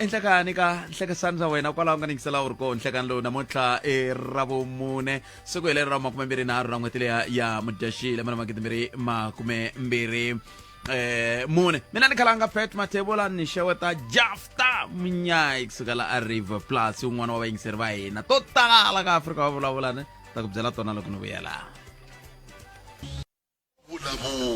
Enhlekani ka nhlekisani swa wena kwalaho nga ningisela u ri koho nhlekani lowu namuntlha i ravumune siku hi leri ra 23 ra n'hweti leya ya mudyaxi lembe ra 2024 mune. Mina ni khalanga Pet Mathebula ni xeweta Jafta Munyai kusuka la a River Plus, un'wana wa vayingiseri va hina to tala ka Afrika va vulavula ni ta ku byela tona loko ni vuyela.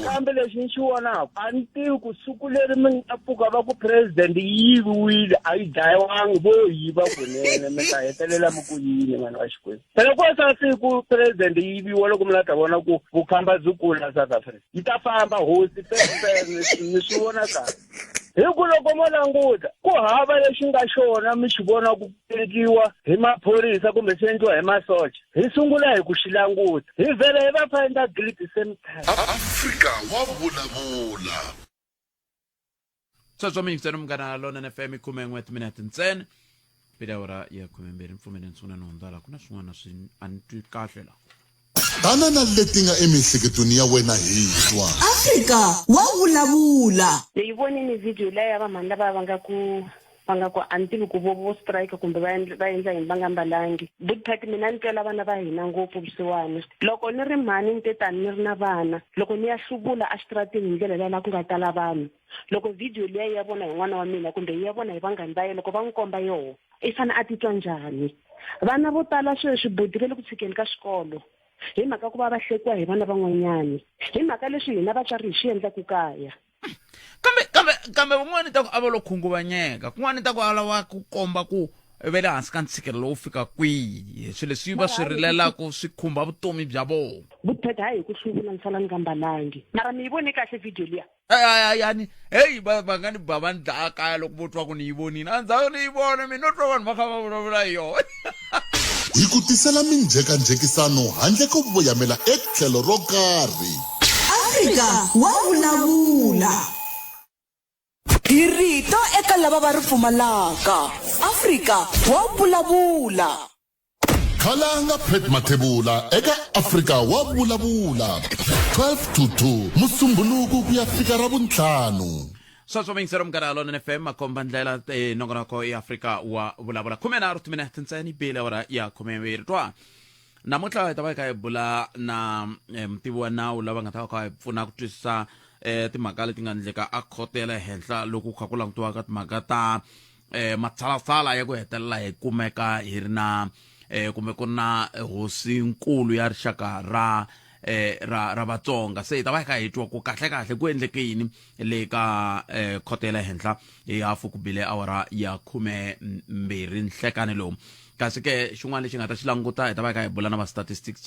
Kambe lexi ni xi vonaka, a ni tivi ku siku leri mi nga pfuka va ku president yi yiviwile, a yi dlayiwangi, vo yiva kunene, mi ta hetelela mi ku yini, vanhu va Xikwembu? Phela ku sa siku president yi yiviwa, loko mi la ta vona ku vukhamba byi kula South Africa, yi ta famba hosi fefere, mi swi vona kahle. Hi ku loko mo languta, ku hava lexi nga xona mi xi vona ku endliwa hi maphorisa kumbe swi endliwa hi masocha. Hi sungula hi ku xi languta, hi vhela hi va find guilty same time. Afrika wa vulavula. Sweswo mi yingisela Munghana Lonene FM, 11 timinete ntsena pele awara ya 12. Mpfumele ni sungula ni hundza la ku na swin'wana swi a ni twi kahle la. Tana na leti nga emiehleketweni ya wena hi twa. Afrika wa vulavula. Ni yi vonini video liya ya vamhani lava va nga ku va nga ku a ni tivi ku vo vo strike kumbe va endla va endla yini va nga mbalangi. Bootpat mina ni twela vana va hina ngopfu vusiwana. Loko ni ri mhani ni te tani ni ri na vana, loko ni ya hluvula exitarateni hi ndlela liya la ku nga tala vanhu, loko video liya yi ya vona hi n'wana wa mina kumbe yi ya vona hi vanghani va yena, loko va n'wi komba yoho, i fane a titwa njhani? Vana vo tala sweswi buti va le ku tshikeni ka xikolo hi mhaka ku va va hlekiwa hi vana van'wanyani, hi mhaka leswi hina vatswari hi swi endlaku kaya. Kambe van'wana ta ku a va lo khunguvanyeka, kun'wana ta ku a lava ku komba ku ve le hansi ka ntshikelelo lowu fika kwihi, swilo leswi va swi rilelaka swi khumba vutomi bya vona. Vuthetha hayi hi ku hluvula ni sala ni nga mbalangi. Mara mi yi vone kahle video liya? Yani heyi, va nga ni ba va ni dlaya kaya loko vo twa ku ni yi vonile. A ndzhaku ni yi vona mina, no twa vanhu va kha va vulavula hi yona. Hi ku tisela minjhekanjhekisano handle ko voyamela etlhelo ro karhi. Afrika wa vulavula. Hi rito eka lava va ri pfumalaka. Afrika wa vulavula. Khalanga Pat Mathebula eka Afrika wa vulavula 12 to 2 Musumbhunuku ku ya fika Ravuntlhanu. Sweswo miyingiselo Munghana Lonene FM, makomba ndlela eh, nongonoko ya Afrika wa vulavula, 13 timinete ntsena yi bile awara ya 12. Twa namuntlha hi ta va hi kha hi bula na eh, mutivi wa nawu lava nga ta va kha hi pfuna ku twisisa eh, timhaka leti nga endleka a khoto ya le henhla loko ku kha ku langutiwa ka timhaka ta matshalatshala ya ku hetelela hi kumeka hi ri na kumbe ku ri na hosinkulu ya rixaka ra ra Vatsonga. Se hi ta va hi kha hi twa ku kahle kahle ku endleke yini le ka khoto ya le henhla hi hafu ku bile awara ya 12 nhlekani lowu. Kasi ke xin'wana lexi nga ta xi languta, hi ta va hi kha hi bula na va Statistics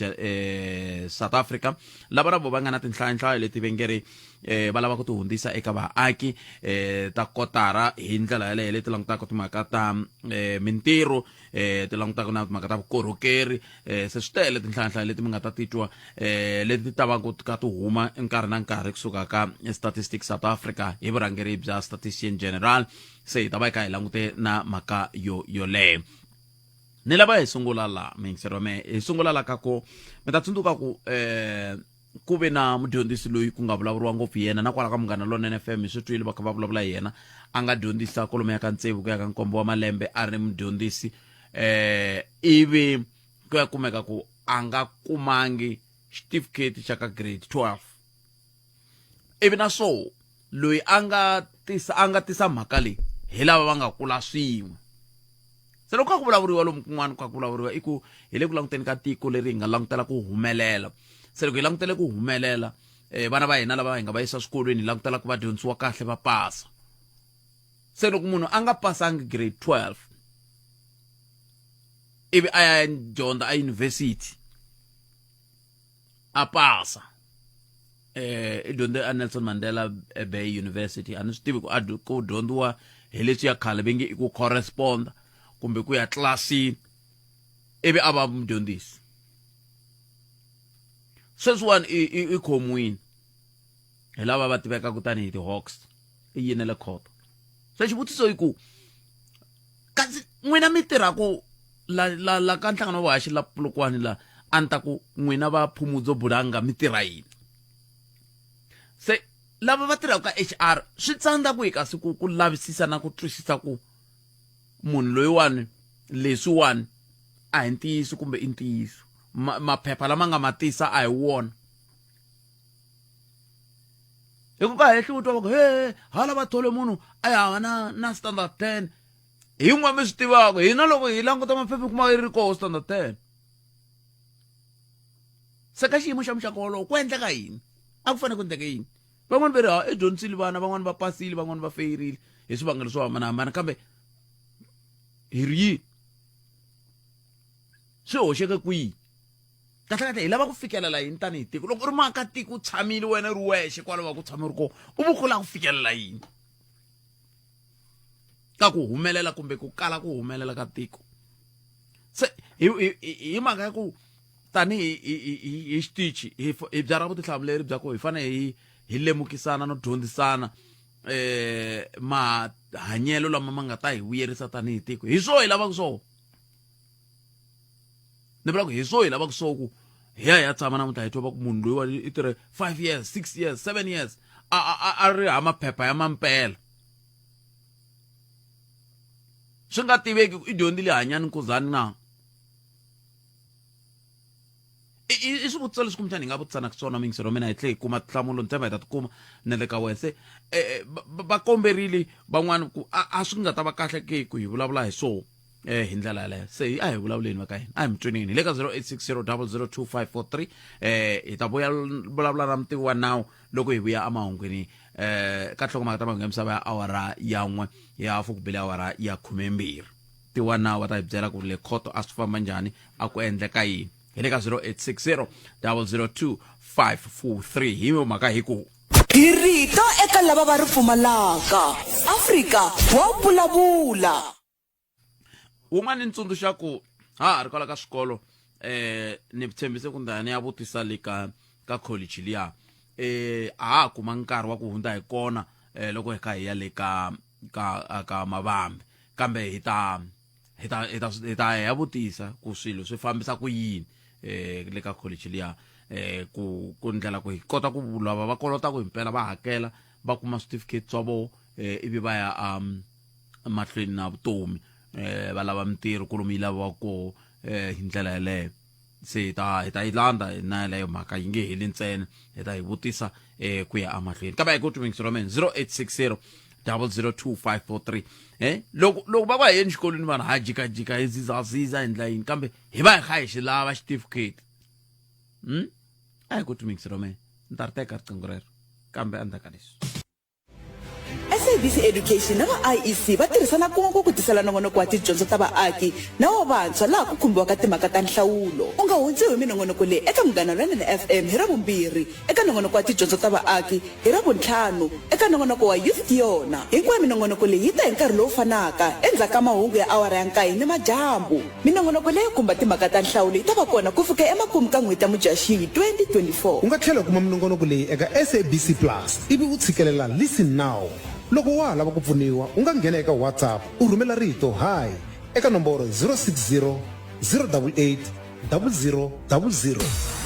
South Africa, lava na vo va nga na tinhlayanhlayo leti ve nge ri va lava ku ti hundzisa eka vaaki ta kotara hi ndlela yaleyo, leti langutaka timhaka ta mintirho, ti langutaka na timhaka ta vukorhokeri. Se swi tele tinhlayanhlaya leti mi nga ta titwa leti ta va ku ka ti huma nkarhi na nkarhi kusuka ka Statistics South Africa hi vurhangeri bya Statistician General. Se hi ta va hi kha hi langute na mhaka yo yoleyo. Ni lava hi sungula la miyingiseri wa mehe, hi sungula la ka ku mi ta tsundzuka ku ku ve na mudyondzisi loyi ku nga vulavuriwa ngopfu yena na kwala ka Munghana Lonene FM, hi swi twile va kha va vulavula hi yena, a nga dyondzisa kwalomu ya ka tsevu ku ya ka nkombo wa malembe a ri mudyondzisi, ivi ku ya kumeka ku a nga kumangi xitifiketi xa ka grade 12. Ivi na swo loyi a nga tisa mhaka leyi hi lava va nga kula swin'we. Se loko ka ku vulavuriwa lomu kun'wana, ka ku vulavuriwa i ku hi le ku languteni ka tiko leri hi nga langutela ku humelela. Se loko hi langutele ku humelela, vana va hina lava hi nga va yisa swikolweni, hi langutela ku va dyondzisiwa kahle va pasa. Se loko munhu a nga pasangi grade 12 ivi a ya dyondza a university a pasa, i dyondze a Nelson Mandela Bay University, a ni swi tivi ku a ku dyondziwa hi leswi ya khale va nge i ku corresponda kumbe ku ya tlilasini, ivi a va mudyondzisi. Sweswiwani i khomiwini hi lava va tivekaka tanihi ti-Hawks, i yinele khoto. Se xivutiso i ku kasi n'wina mi tirhaku la la la ka nhlangano wa vuhaxi la Polokwane la, a ni ta ku n'wina va Phumudzo Bulanga mi tirha yini? Se lava va tirhaka ka HR swi tsandza ku hi kasi ku lavisisa na ku twisisa ku munhu loyiwani leswiwani a hi ntiyiso kumbe i ntiyiso maphepha lama nga ma tisa a hi wona hi ku ka hehli u twa va ku he hala va thole munhu a ya hava na na standard 10 hi n'we mi swi tivaka hina loko hi languta maphepha kuma yi ri koho standard 10 se ka xiyimo xa muxaka wolowo ku endleka yini a ku fanele ku endleka yini van'wani va ri ha i dyondzisile vana van'wani va pasile van'wani va feyirile hi swivangelo swo hambanahambana kambe hi ri yini swi hoxeke kwihi kahlekahle hi lava ku fikelela yini tanihi tiko loko u ri maakatiko u tshamile wena u ri wexe kwalo va ku tshame u ri kona u va ku lava ku fikelela yini ka ku humelela kumbe ku kala ku humelela ka tiko se hi hi hi mhaka ya ku tanihi hi xitichi hi hi byarha vutihlamuleri bya ku hi fanele hi hi lemukisana no dyondzisana eh mahanyelo lama ma nga ta hi vuyerisa tanihi tiko hi swo hi lavaka swona ni vula ku hi swo hi lavaka swo ku hi ya hi ya tshama namuntlha hi twa va ku munhu loyiwani i tirhe 5 years 6 years 7 years a a a ri ha maphepha ya mampela swi nga tiveki ku i dyondzile hanyani nkuzani na i swivutiso leswi kumbexana hi nga vutisanaka swona muyingiseri wa mina hi tlhe hi kuma tinhlamulo ni tshemba hi ta tikuma na le ka wena se va komberile van'wana ku a swi nga ta va kahle ke ku hi vulavula hi swona hi ndlela yaleyo se a hi vulavuleni va ka hina a hi mi twinini hi le ka 0860 002543 hi ta vuya vulavula na mutivi wa nawu loko hi vuya emahungwini ka nhlokomhaka ta mahungu ya misava ya awara ya n'we ya hafu ku bile awara ya khumembirhi tiwa nawu va ta hi byela ku le khoto a swi famba njhani a ku endleka yini hi le ka 0860 002 543 hi yo mhaka hi ku Hi rito eka lava va ri pfumalaka. Afrika wa vulavula. Wun'wana ni tsundzuxa ku ha ha ri kwala ka swikolo eh ni tshembise ku ndza ni ya vutisa le ka ka college liya eh a ha kuma nkarhi wa ku hundza hi kona eh loko hi kha hi ya le ka ka ka mavambi kambe hi ta hi ta hi ta hi ta ya vutisa ku swilo swi fambisa ku yini eh le ka college liya eh ku ku ndlela ku hi kota ku lava va kolotaka himpela va hakela va kuma certificate swa vona eh ivi va ya um mahlweni na vutomi eh va lava mintirho ku lomu yi laviwaka koho eh hi ndlela yeleyo se hi ta hi ta yi landza na yeleyo mhaka yi nge heli ntsena hi ta yi vutisa eh ku ya emahlweni kambe hi ku tumingisi ra mina 0860 002543 eh loko loko va va yeni xikolweni vanhu ha jikajika hi zizaziza hi ndlela yini kambe hi va hi kha hi xi lava xitifiketi a hi ku tumingisi ra mina ni ta ri teka riqingho rero kambe endzhaku ka leswi SABC Education na va IEC va tirhisana kun'we ku ku tisela nongonoko wa tidyondzo ta vaaki na wa vantshwa laha ku khumbiwaka timhaka ta nhlawulo. U nga hundziwi hi minongonoko leyi eka Munghana Lonene FM hi Ravumbirhi eka nongonoko wa tidyondzo ta vaaki, hi Ravuntlhanu eka nongonoko wa Youth Ke Yona. Hinkwayo minongonoko leyi yi ta hi nkarhi lowu fanaka endzhaku ka mahungu ya awara ya nkaye nimadyambu. Minongonoko leyo khumba timhaka ta nhlawulo yi ta va kona ku fika emakumu ka n'hweti ya Mudyaxihi 2024. U nga tlhela u kuma minongonoko leyi eka SABC Plus ivi u tshikelela Listen Now. Loko wa ha lava ku pfuniwa, u nga nghena eka WhatsApp u rhumela rito Hi eka nomboro 060 088 0000.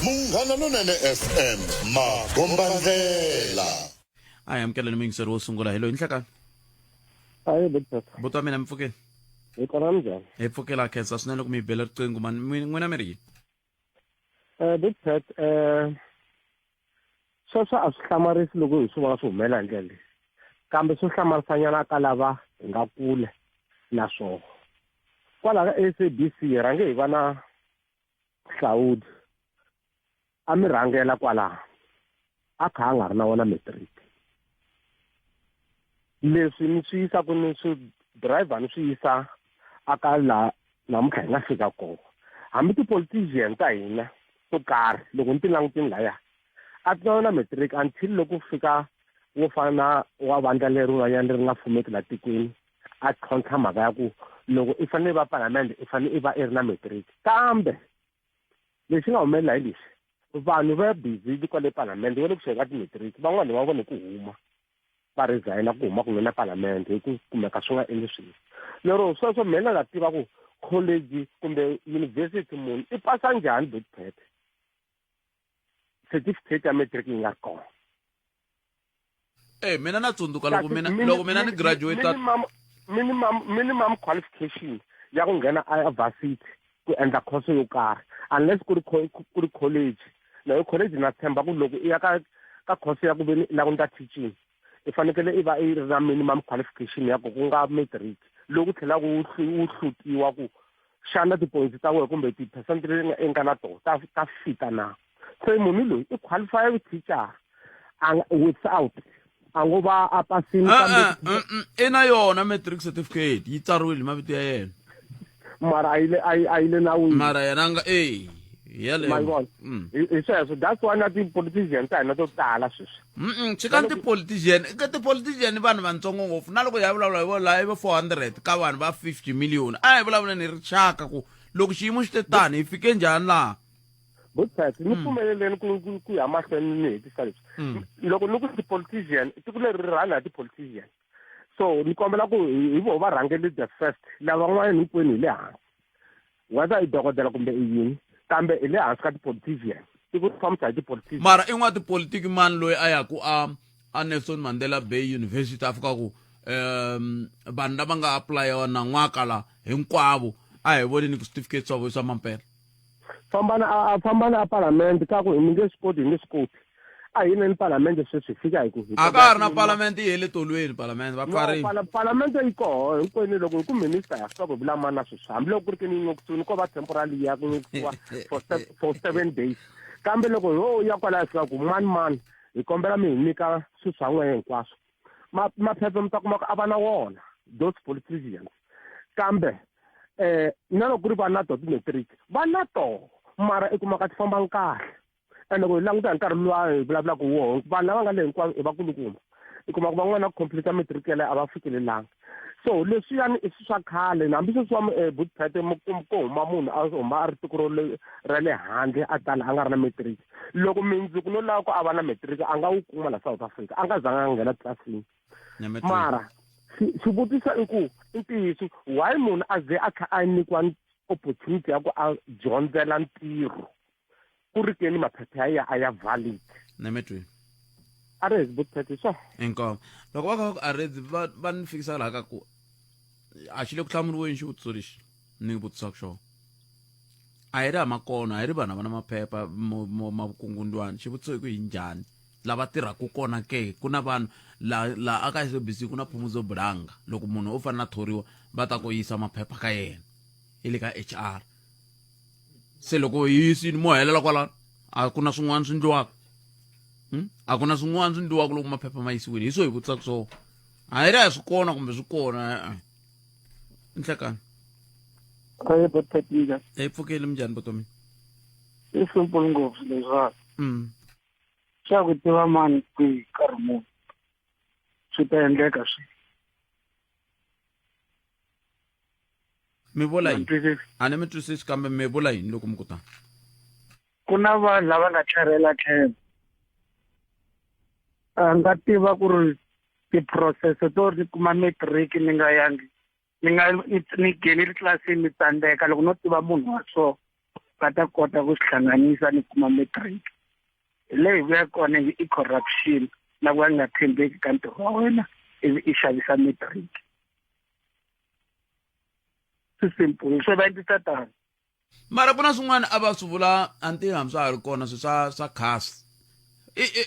Munghana Lonene FM, makombandlela. A hi amukeleni muyingiseri wo sungula hi loyi nhlekani. Ayi Butata. Buti wa mina mi pfukile? Hi kona minjhani? Hi pfukile a khensa swinene loko mi yi bela riqingho mani n'wina mi ri yini? Eh Butata eh sweswo a swi hlamarisi loko hi swi vona swi humelela hi ndlela leyi kambe swi hlamarisanyana ka lava hi nga kule na swona kwalaho ka SABC hi rhange hi va na Hlaudi a mi rhangela kwalaho a kha a nga ri na wona matric leswi ni swi yisa ku ni swi driver ni swi yisa aka la namuntlha hi nga fika kona hambi ti-politician ta hina to karhi loko ni ti langutini laya a ti na yona matric until loko fika wo fana na wa vandla lerin'wanyana leri nga fumeki la tikweni a tlhontlha mhaka ya ku loko i fanele i va palamende i fanele i va i ri na matric kambe lexi nga humelela hi lexi vanhu va busy kwale palamende va le ku xaveni ka ti-matric van'wana va vone ku huma va resign ku huma ku nghena palamende hi ku kumeka swi nga endli swilo lero sweswo mina nga tiva ku college kumbe university munhu i pasa njhani botpet certificate ya matric yi nga ri kona Eh mina na tsundzuka loko mina loko mina ni graduate minimum Minimum minimum qualification ya ku nghena a varsity ku endla khoso yo karhi unless ku ri ku ri college na yo college na tshemba ku loko i ya ka ka khoso ya ku veni i lava ku endla teaching i fanekele i va i ri na minimum qualification ya ku ku nga matric loku tlhelaka wu wu hlutiwa ku xana ti-points ta wena kumbe ti-percent leyi i nga na tona ta ta fita na se munhu loyi i qualify teacher a without a ngo va a pasini ah, kambe ah, i na yona matric certificate yi tsariwile hi mavito ya yena mara a yi le a yi le nawini mara yena nga e yaleyo mm. hi sweswo that's why na ti-politician ta hina to tala sweswi mm tshikani ti-politician ka ti-politician vanhu vantsongo ngopfu na loko hi ya vulavula hi vo laha i va 400 ka vanhu va 50 million a hi vulavuleni hi rixaka ku loko xiyimo xi te tani hi fike njhani laha Bothat ni mm. pfumeleleni ku ku ku ya mahlweni ni hetisa leswi mm. loko ni ku ti-politician tiko leri ri rhanga hi ti-politician so ni kombela ku hi voho va rhangeli the first lavan'wana hinkwenu hi le hansi whether i dokodela kumbe i yini kambe hi le hansi ka ti-politician tiko ri fambisa hi ti-politician mara i n'watipolitiki mani loyi a yaku a a Nelson Mandela Bay University a fika ku um vanhu lava nga apulayiwa nan'waka la hinkwavo a hi voneni ku certificate swa vo swa mampela fambana a fambana a palamende ka ku hi mi nge swi koti hi nge swi koti a hi yimeni palamende sweswi hi fika hi ku a ka ha ri na palamende yi hele tolweni palamende va pfarile palamende yi koho hinkwenu loko hi ku minister ya swi ku vula mani na sweswi hambiloko ku ri ke ni yi ko va temporary ya ku n'okisiwa for seven days kambe loko ho ya kwalaya fika ku mani mani hi kombela mi hi nyika swilo swa n'wehe hinkwaswo maphepha mi ta kuma ku a va na wona those politicians kambe eh na loko ku ri va na to ti-matric va na toho mara i kuma ka ti fambangi kahle and loko hi languta hi nkarhi luwa hi vulavulaka woho vanhu lava nga le hinkwavo i vakulukumba i kuma ku van'wana ku complete matric yaleyo a va fikelelanga so leswiyani i swi swa khale hambi sweswi wa eh, butpete ko huma munhu a huma a ri tiko ro ra le handle a tala a nga ri na matric loko mindzuku no lava ku a va na matric a nga wu kuma la South Africa a nga zanga a nghena tlilasini mara xivutiso i ku i ntiyiso why munhu a ze a kha a nyikiwa opportunity ya ku a dyondzela ntirho ku ri keni maphepha ya ya a ya valid nemetweni a ri hezi butpete swa inkomo loko va kha va ku a rezi va va ni fikisa laha ka ku a xi le ku hlamuriweni xivutiso lexi ni vutisaka xona a hi ri hamakona a hi ri vanhu va na maphepha ma vukungundwani xivutiso i ku hi njhani lava tirhaka kona ke ku na vanhu la la aka SABC ku na Phumudzo Bulanga loko munhu o fanele a thoriwa va ta ku yisa maphepha ka yena hi le ka HR se loko yi yisini mo helela kwalano a ku na swin'wana swi ndliwaka hmm? a ku na swin'wana swi ndliwaka loko maphepha ma yisiwile hi swo hi vutisaka swona a hi ri a swi kona kumbe swi kona e-e nhlekani Re bothatika. Hi pfukile minjhani vutomi? I simple ngopfu leswaku. Xa ku tiva mani kwihi nkarhi muni swi ta endleka swi. Mi vula yini? A ni mi twisisi kambe mi vula yini loko mi ku tano? Ku na vanhu lava nga tlherela tlhelo. A nga tiva ku ri ti-process to ri kuma matric ni nga yangi ni nga ni nghenile tlilasini ni tsandzeka loko no tiva munhu wa so va ta kota ku swi hlanganisa ni kuma matric hi leyi vuya kona hi i corruption na ku va nga tshembeki ka ntirho wa wena ivi i xavisa matric swi simple se va endlisa tano mara ku na swin'wana a va swi vula a ni tivi hambi swa ha ri kona swi swa swa khasi i i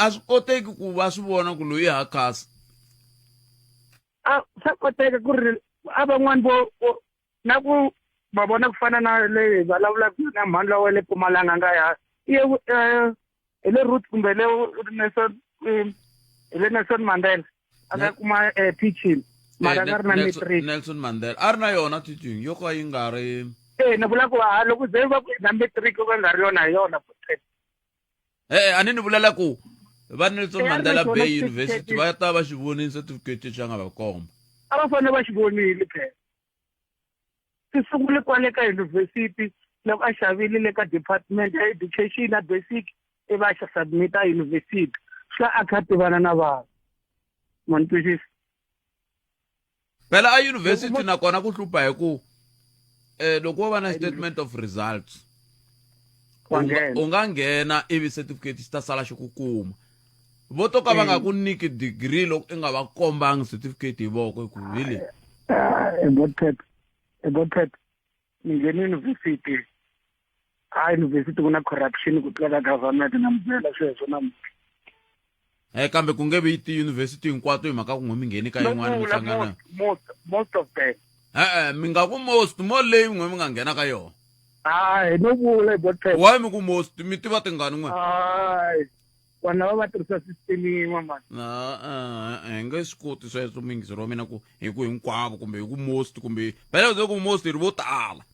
a swi koteki ku va swi vona ku loyi ha khasi a swa koteka ku ri a van'wani vo na ku va vona ku fana na leyi vulavulaka na mhani lowa le Mpumalanga nga ya i ye eh, hi le Roots kumbe le Nelson eh, hi le Nelson Mandela a nga kuma eh, teaching mara a nga ri na matric Nelson Mandela a ri na yona teaching yo ka yi nga ri eh ni vula ku ha loko ze va ku na matric yo ka nga ri yona hi yona Eh, a ni ni vulela ku va Nelson Mandela Bay University va ta va xi vonile certificate xa nga va komba a va fanele va xi vonile phela swi sungule kwale ka yunivhesiti loko a xavile le ka department ya education ya basic ivi a xa submit-a yunivhesiti swi a kha a tivana na vanhu ma ni twisisa phela a yunivhesiti nakona ku hlupha hi ku eh loko wo va na statement of results u nga nghena ivi certificate xi ta sala xi ku kuma Vo to ka va nga ku nyiki degree loko i nga va kombangi certificate hi voko hi ku hi leyi. Botpet botpet ni nghene university a university ku na corruption ku tlula ka government na mi byela sweswo namuntlha. Eh kambe ku nge vi tiyunivhesiti hinkwato hi mhaka ku n'we mi ngheni ka yin'wana mi hlangana. Most most of them. E-e mi nga ku most mo leyi n'we mi nga nghena ka yona. Hayi no vula botpet. Why mi ku most mi tiva tingani n'we? Hayi vanhu lava va tirhisa system yin'we mani. Hi nge swi koti sweswo muyingiseri wa mina ku hi ku hinkwavo kumbe hi ku most kumbe phela ku most hi ri vo tala.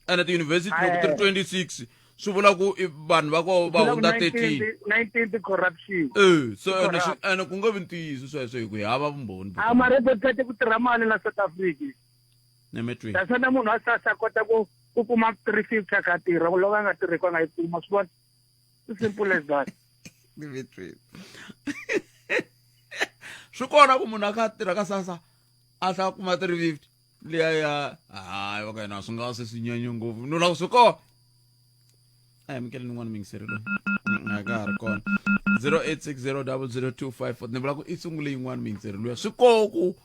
Ene tiyunivhesiti loko ti ri 26 swi vula ku i vanhu va ko va hundza 13. 19 corruption. Eh so ene swi ene ku nge vi ntiyiso sweswo hi ku hi hava vumbhoni. A mara botpet ku tirha mali la South Africa. Nemetweni. Naswona munhu a sasa kota ku ku kuma 350 a kha tirha loko a nga tirhi a nga yi kuma swi vona. Simple as that. Nemetweni. Swi kona ku munhu a kha tirha ka sasa a tlha kuma 350 liya ya hayi va ka yena swi nga se swi nyanye ngopfu no la ku swi kona. A hi mukele nin'wana mingiseri loyi a ka ha ri kona 08600025 ni vula ku i sungule yin'wana mingiseri luya swi koho ku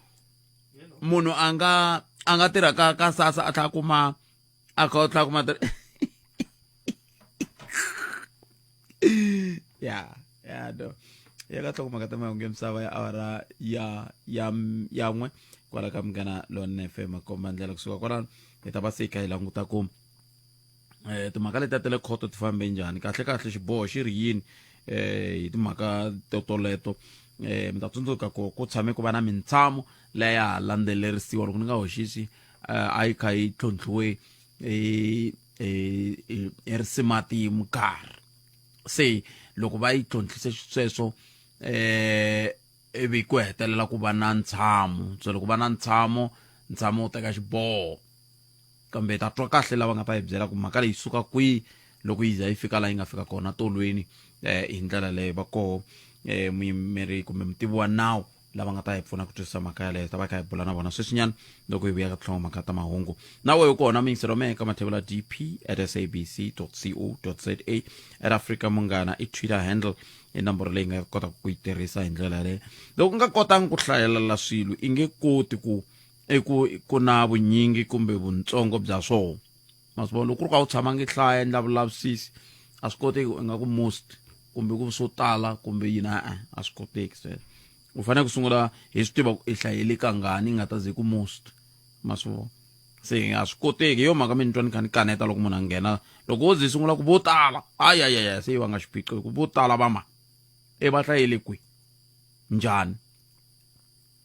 munhu a nga a nga tirha ka ka sasa a tlhela kuma a kha tlhela kuma ya ya no ya ka nhlokomhaka ta mahungu ya misava ya awara ya ya ya n'we kwala ka Munghana Lonene FM komba ndlela kusuka kwalano hi ta va se hi kha hi languta ku eh timhaka leti ta le khoto ti fambe njhani kahle kahle xiboho xi ri yini eh hi timhaka totoleto eh mi ta tsundzuka ku ku tshame ku va na mintshamo leya ya ha landzelerisiwa loko ni nga hoxisi a yi kha yi tlhontlhiwe hi hi hi risimati minkarhi se loko va yi tlhontlhise sweswo eh ivi ku hetelela ku va na ntshamo so loko va na ntshamo ntshamo wu teka xiboho kambe hi ta twa kahle lava nga ta hi byela ku mhaka leyi suka kwihi loko yi za yi fika laha yi nga fika kona tolweni eh hi ndlela leyo va koho eh muyimeri kumbe mutivi wa nawu lava nga ta hi pfuna ku twisisa mhaka yaleyo ta va kha hi bula na vona sweswinyana loko hi vuya ka tinhlokomhaka ta mahungu na wehe kona muyingiseri wa mehe ka mathevula dp at sabc co za at Africa Munghana i Twitter handle i nomboro leyi nga kotaka ku yi tirhisa hi ndlela yaleyo loko u nga kotangi ku hlayelela swilo i nge koti ku i ku ku na vunyingi kumbe vuntsongo bya swona ma swi vona loko ku ri ku a wu tshamangi hlaya endla vulavisisi a swi koteki u nga ku most kumbe ku swo tala kumbe yini a a swi koteki sweswo u fanele ku sungula hi swi tiva ku i hlayele kangani i nga ta ze ku most ma swi vona se a swi koteki hi yo mhaka mi ni twa ni kha ni kaneta loko munhu a nghena loko wo ze sungula ku vo tala ayayaya se yi va nga xiphiqo ku vo tala va ma e va hlayele kwi njhani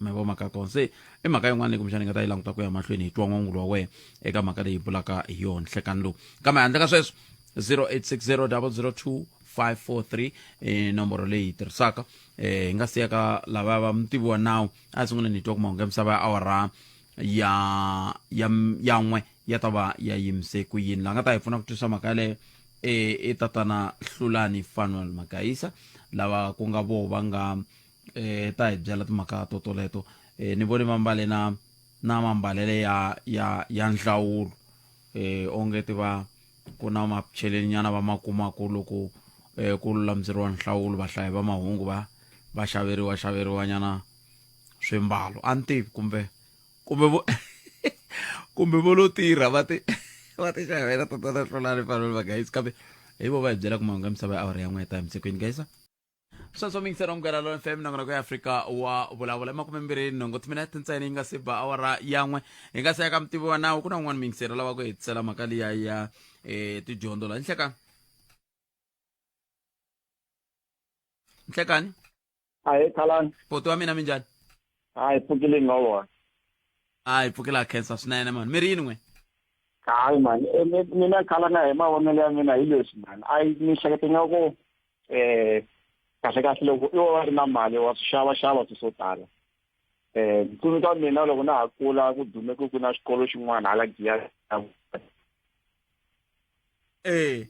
mi vo mhaka kona se i mhaka yin'wana leyi kumbexana hi nga ta yi languta ku ya mahlweni hi twa n'wangulo wa wena eka mhaka leyi bulaka hi yona nhlekani lowu kambe handle ka sweswo 0860002543 i nomboro leyi hi tirhisaka eh hi nga siya ka lava va mutivi wa nawu a hi sunguleni hi twa ku mahungu ya misava ya awara ya ya ya n'we ya ta va ya yimise ku yini la nga ta hi pfuna ku twisisa mhaka yaleyo i tatana Hlulani Fanuel Magayisa lava ku nga vo va nga eh ta hi byela timhaka to toleto eh ni vone va mbale na na mambalele ya ya ya nhlawulo eh onge ti va ku na macheleni nyana va ma kumaka loko eh ku lulamiseriwa nhlawulo vahlayi va mahungu va va xaveriwa xaveriwa nyana swimbalo a ni tivi kumbe kumbe vo kumbe vo lo tirha va ti va ti xavela tatana Hlulani Fanuel Magayisa kambe hi vo va hi byela ku mahungu ya misava ya awara ya n'we ta hi gayisa sweswo mingisero munghana lo fm nongonoko ya Afrika wa vulavula makume mbirhi nhungu timinete ntsena yi nga se ba awara yan'we hi nga se ya ka mutivi wa nawu ku na un'wana mingisero lava ku hetisela mhaka liya ya um tidyondzo la nhlekani nhlekani Ahee Thalani. Boti wa mina minjhani? Hayi pfukile nga vona. Hayi pfukile a khensa swinene mani. Mi ri yini n'we? Hayi mani, eh, mina khalanga hi mavonelo ya mina hi leswi mani. A yi ni hleketa ingaku eh kahle kahle loko i va ri na mali wa swi xava xava swilo swo tala. Eh tsundzuka mina loko na ha kula ku dume ku ku na xikolo xin'wana hala Giyani. Eh.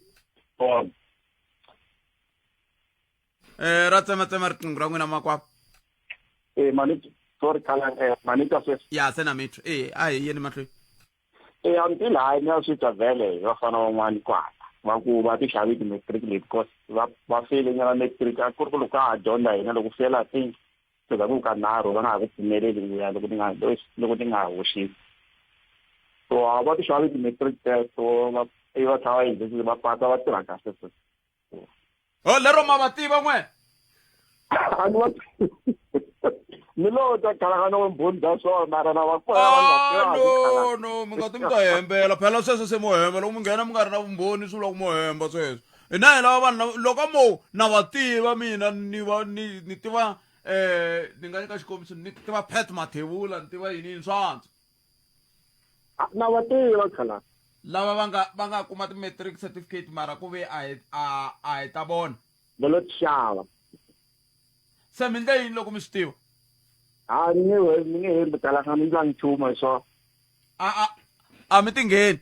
Eh ra tsema tsema riqingho ra n'wina makwavo. Eh mani sorry khala eh mani twa sweswi. Ya se na mitwa. Eh a hi yeni mahlweni. Eh until hayi ni ya swi twa vhele hi vafana van'wani kwala va ku va ti xavi ti-matric leti cause Va va feyile nyana matric a ku ri ku loko ka ha dyondza hina loko fela I think ku za ku ka nharhu va nga ha ku pfumeleli ku ya loko ni nga loko ni nga hoxisi. So a va ti xavi ti-matric teto va ivi va tlhela va yunivhesiti va pasa va tirha kahle sweswi. O lero ma va tiva n'we? A ni va ni lo ta khalanga na vumbhoni bya swona mara na va kona vanhu va tiva Ah, no no mi nga ti mi ta hembela phela sweswo se mo hemba loko mi nghena mi nga ri na vumbhoni swi vula ku mo hemba sweswo hina hi lava vanhu loko mo na va tiva mina ni va ni ni tiva eh ni nga nyika xikombiso ni tiva Pat Mathebula ni tiva yini yini swa antswa na va tiva khala lava va nga va nga kuma ti-matric certificate mara ku ve a hi a a hi ta vona va lo ti xava se mi ndle yini loko mi swi tiva a ni nge ni nge hembi talanga ni ndla nchumu hi swona a a a mi tingheni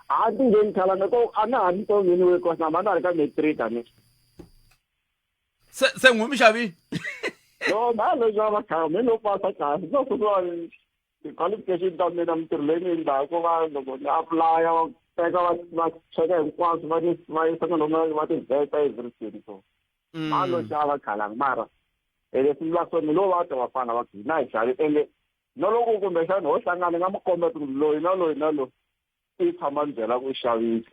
a ti ngheni khalanga ko a na ha ni to ngheniwe kona ma na ri ka matric a ni se se n'wi mi xavini no ma lo xava khale mi lo pasa kahle no sungula ti-qualification ta mina mintirho leyi ni endlaku ko va loko ni apply-a va teka va va cheka hinkwaswo va ni va yisa na lomu va ti veta everything so ma lo xava khalanga mara e leswi ni vulaka swona ni lo va twa vafana va ku hina hi xavi ende na loko kumbexana ho hlangana ni nga mu komba ku loyi na loyi na loyi i tshama ni byela ku i xavile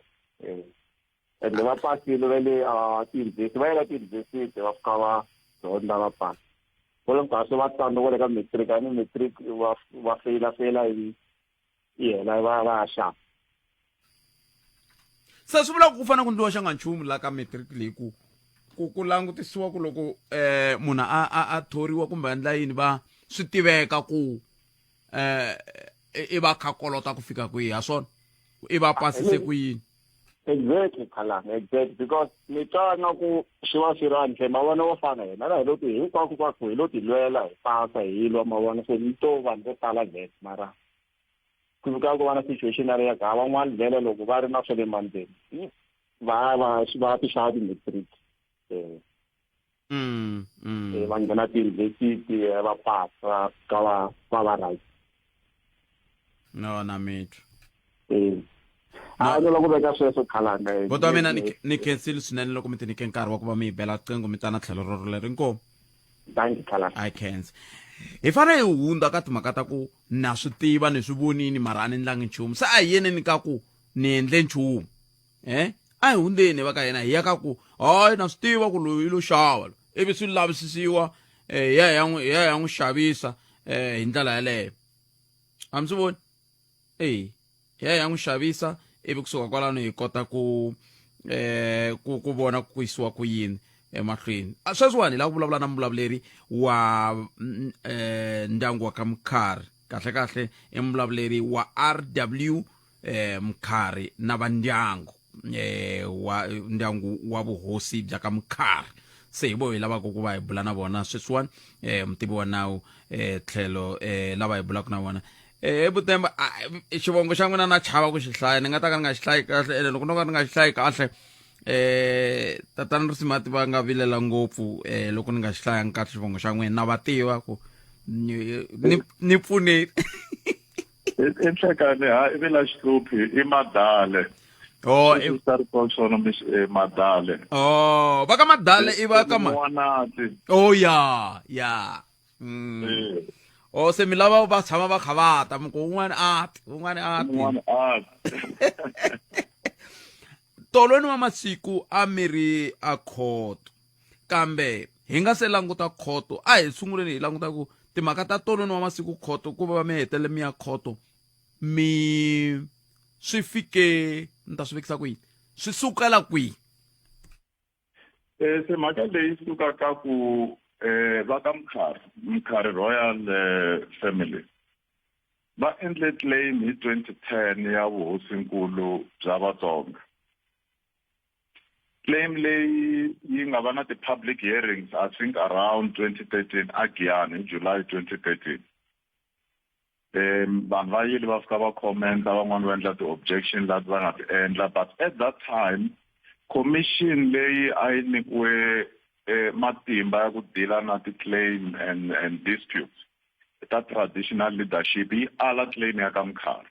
ende va pasile va le tiyunivhesiti va yela tiyunivhesiti va fika va dyondza va pasa vo le kahle va tsandza kwale ka matric a ni matric va va feyila feyila yi yi hela va va ya xava se swi vula ku fanele ku ndliwa xa nga nchumu la ka matric leyi ku ku ku langutisiwa ku loko eh munhu a a a thoriwa kumbe a endla yini va swi tiveka ku eh i va kha kolota ku fika kwihi ha swona i va pasise ku yini Exactly Khalanga exactly because ni twa nga ku swi va swi ri handle ma vona wo fana hina la hi lo ti hinkwako kwako hi lo ti lwela hi pasa hi lwa ma vona se ni to vanhu vo tala vhele mara ku fika ku va na situation ya ka van'wani vhele loko va ri na swa le mandzeni va va va ti xava ti-matric eh va nghena tiyunivhesiti va pasa ka va va va right no na mitwa a ni lava ku veka sweswo khalanga buti wa mina ni khensile swinene loko mi ti nyike nkarhi wa ku va mi hi bela riqingho mi ta na tlhelo rero leri inkomu thank you khalanga i khensa hi fanele hi hundza ka timhaka ta ku na swi tiva ni swi vonini mara a ni ndlangi nchumu se a hi yeneni ka ku ni endle nchumu eh a hi hundzeni va ka yena hi ya ka ku hayi na swi tiva ku loyi i lo xava ivi swi lavisisiwa eh, ya ya n'wi ya ya n'wi xavisa eh, hi ndlela yaleyo a mi swi voni eyi ya ya n'wi xavisa ivi kusuka kwalano hi kota ku eh ku ku vona ku yisiwa ku yini emahlweni sweswiwani hi lava ku vulavula na muvulavuleri wa mm, eh ndyangu wa ka Mkhari kahle kahle i muvulavuleri wa RW eh Mkhari na va ndyangu eh wa ndyangu wa vuhosi bya ka Mkhari se hi vo hi lavaka ku va hi bula na vona sweswiwani eh mutivi wa nawu eh tlhelo eh lava hi bulaka na vona eh Butemba xivongo xa n'wina na chava ku xi hlaya ni nga ta ka ni nga xi hlayi kahle ene loko no ka ni nga xi hlayi kahle eh tatana Risimati va nga vilela ngopfu eh loko ni nga xi hlayangi kahle xivongo xa n'wina na va tiva ku ni ni pfuneni i nhlekani ha i vila xihluphi i madale oh i swi swona madale oh va ka madale i va ka ma oh ya ya mm. Eh. o se mi lava va tshama va kha va ta mi ku un'wana a ti un'wana a ti un'wana a tolweni wa masiku a mi ri a khoto kambe hi nga se languta khoto a hi sunguleni hi languta ku timhaka ta tolweni wa masiku khoto ku va mi hetelele mi ya khoto mi swi fike ni ta swi vekisa ku yini swi sukela kwihi Eh, se mhaka leyi suka ka ku eh, va ka Mkhari Mkhari Royal eh, Family va endle claim hi 2010 ya vuhosinkulu bya Vatsonga claim leyi yi nga va na ti-public hearings I think around 2013 a Giyani hi July 2013 um vanhu va yile va fika va commenta van'wani va endla ti-objection lati va nga ti endla but at that time commission leyi a yi nyikiwe eh, matimba ya ku deala na ti-claim and, and disputes ta traditional leadership yi ala claim ya ka Mkhari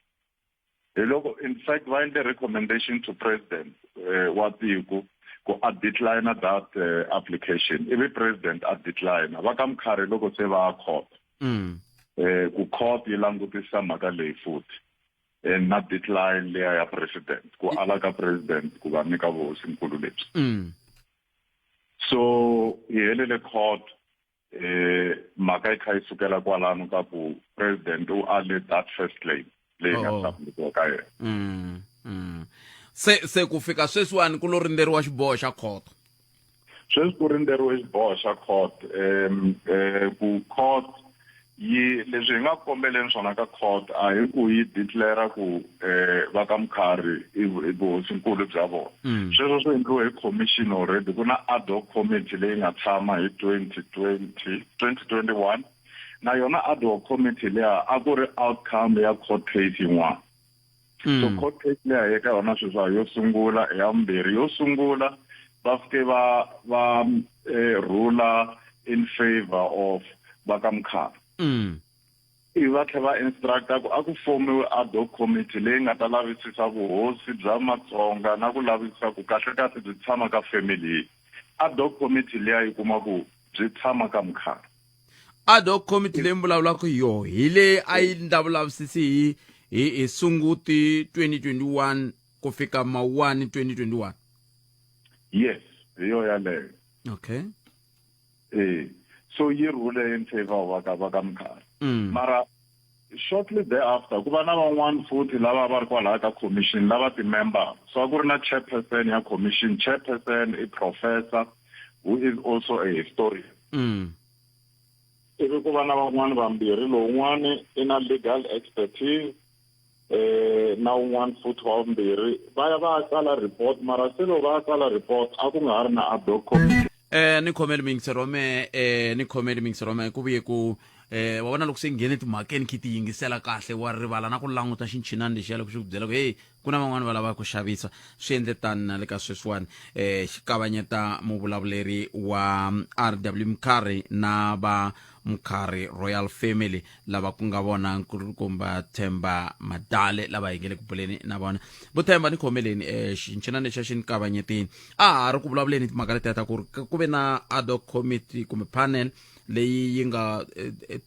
hi loko in fact va endle recommendation to president eh, wa tiko Ku a decline that application ivi president a decline va ka Mkhari loko se va court. Ku court yi langutisa mhaka leyi futhi na decline leya ya president ku ala ka president ku va nyika vuhosinkulu lebyi. So hi helele court mhaka yi kha yi sukela kwalano ka ku president u ale that first claim leyi nga submitiwa ka yena. Se ku fika sweswiwani ku lo rindzeriwa xiboho xa khoto. Sweswi ku rindzeriwe xiboho xa court, ku court yi leswi hi nga kombeleni swona ka court a hi ku yi declare ku va ka Mkhari i vuhosinkulu bya vona. Sweswo swi endliwe hi commission already, ku na ad hoc committee leyi nga tshama hi 2020 2021, na yona ad hoc committee leya a ku ri outcome ya court case yin'wana. So court case leya hi ka yona sweswi a yo sungula, ya vumbirhi. Yo sungula va fike va rula in favor of va ka Mkhari. Ivi va tlhela va instructa ku a ku fomiwe ad hoc committee leyi nga ta lavisisa vuhosi bya Matsonga na ku lavisisa ku kahle kahle byi tshama ka family yihi. Ad hoc committee liya yi kuma ku byi tshama ka Mkhari. Ad hoc committee leyi mi vulavulaka hi yoho hi leyi a yi ndla vulavisisi hi Sunguti 2021 ku fika Mawuwani 2021? Yes, hi yo yaleyo. Okay. So yi rhule in favor va ka Mkhari. Mara shortly thereafter ku va na van'wani futhi lava va ri kwalaya ka commission lava ti-member. So a ku ri na chairperson ya commission. Chairperson i professor who is also a historian. Ivi ku va na van'wani vambirhi, lowun'wani i na legal expertise, na un'wana futhi wa vumbirhi, va ya va ya tsala report. Mara se loko va ya tsala report a ku nga ha ri na ad hoc committee. Ni khomeli miyingiseri wa mehe, ni khomeli miyingiseri wa mehe, ku vuye ku wa vona loko se nghene timhakeni khi ti yingisela kahle wa rivala na ku languta xinchinani lexiya loko xi ku byela ku hey ku na van'wani va lava ku xavisa. Swi endle tani na le ka sweswiwani, xi kavanyeta muvulavuleri wa RW Mkhari na va Mkhari Royal Family lava ku nga vona nkulukumba Themba Madale lava hi nge le ku buleni na vona. Vo Themba, ni khomeleni, xinchinani lexiya xi ni kavanyetini. A ha ri ku vulavuleni timhaka letiya ta ku ri ku ve na ad hoc committee kumbe panel leyi yi nga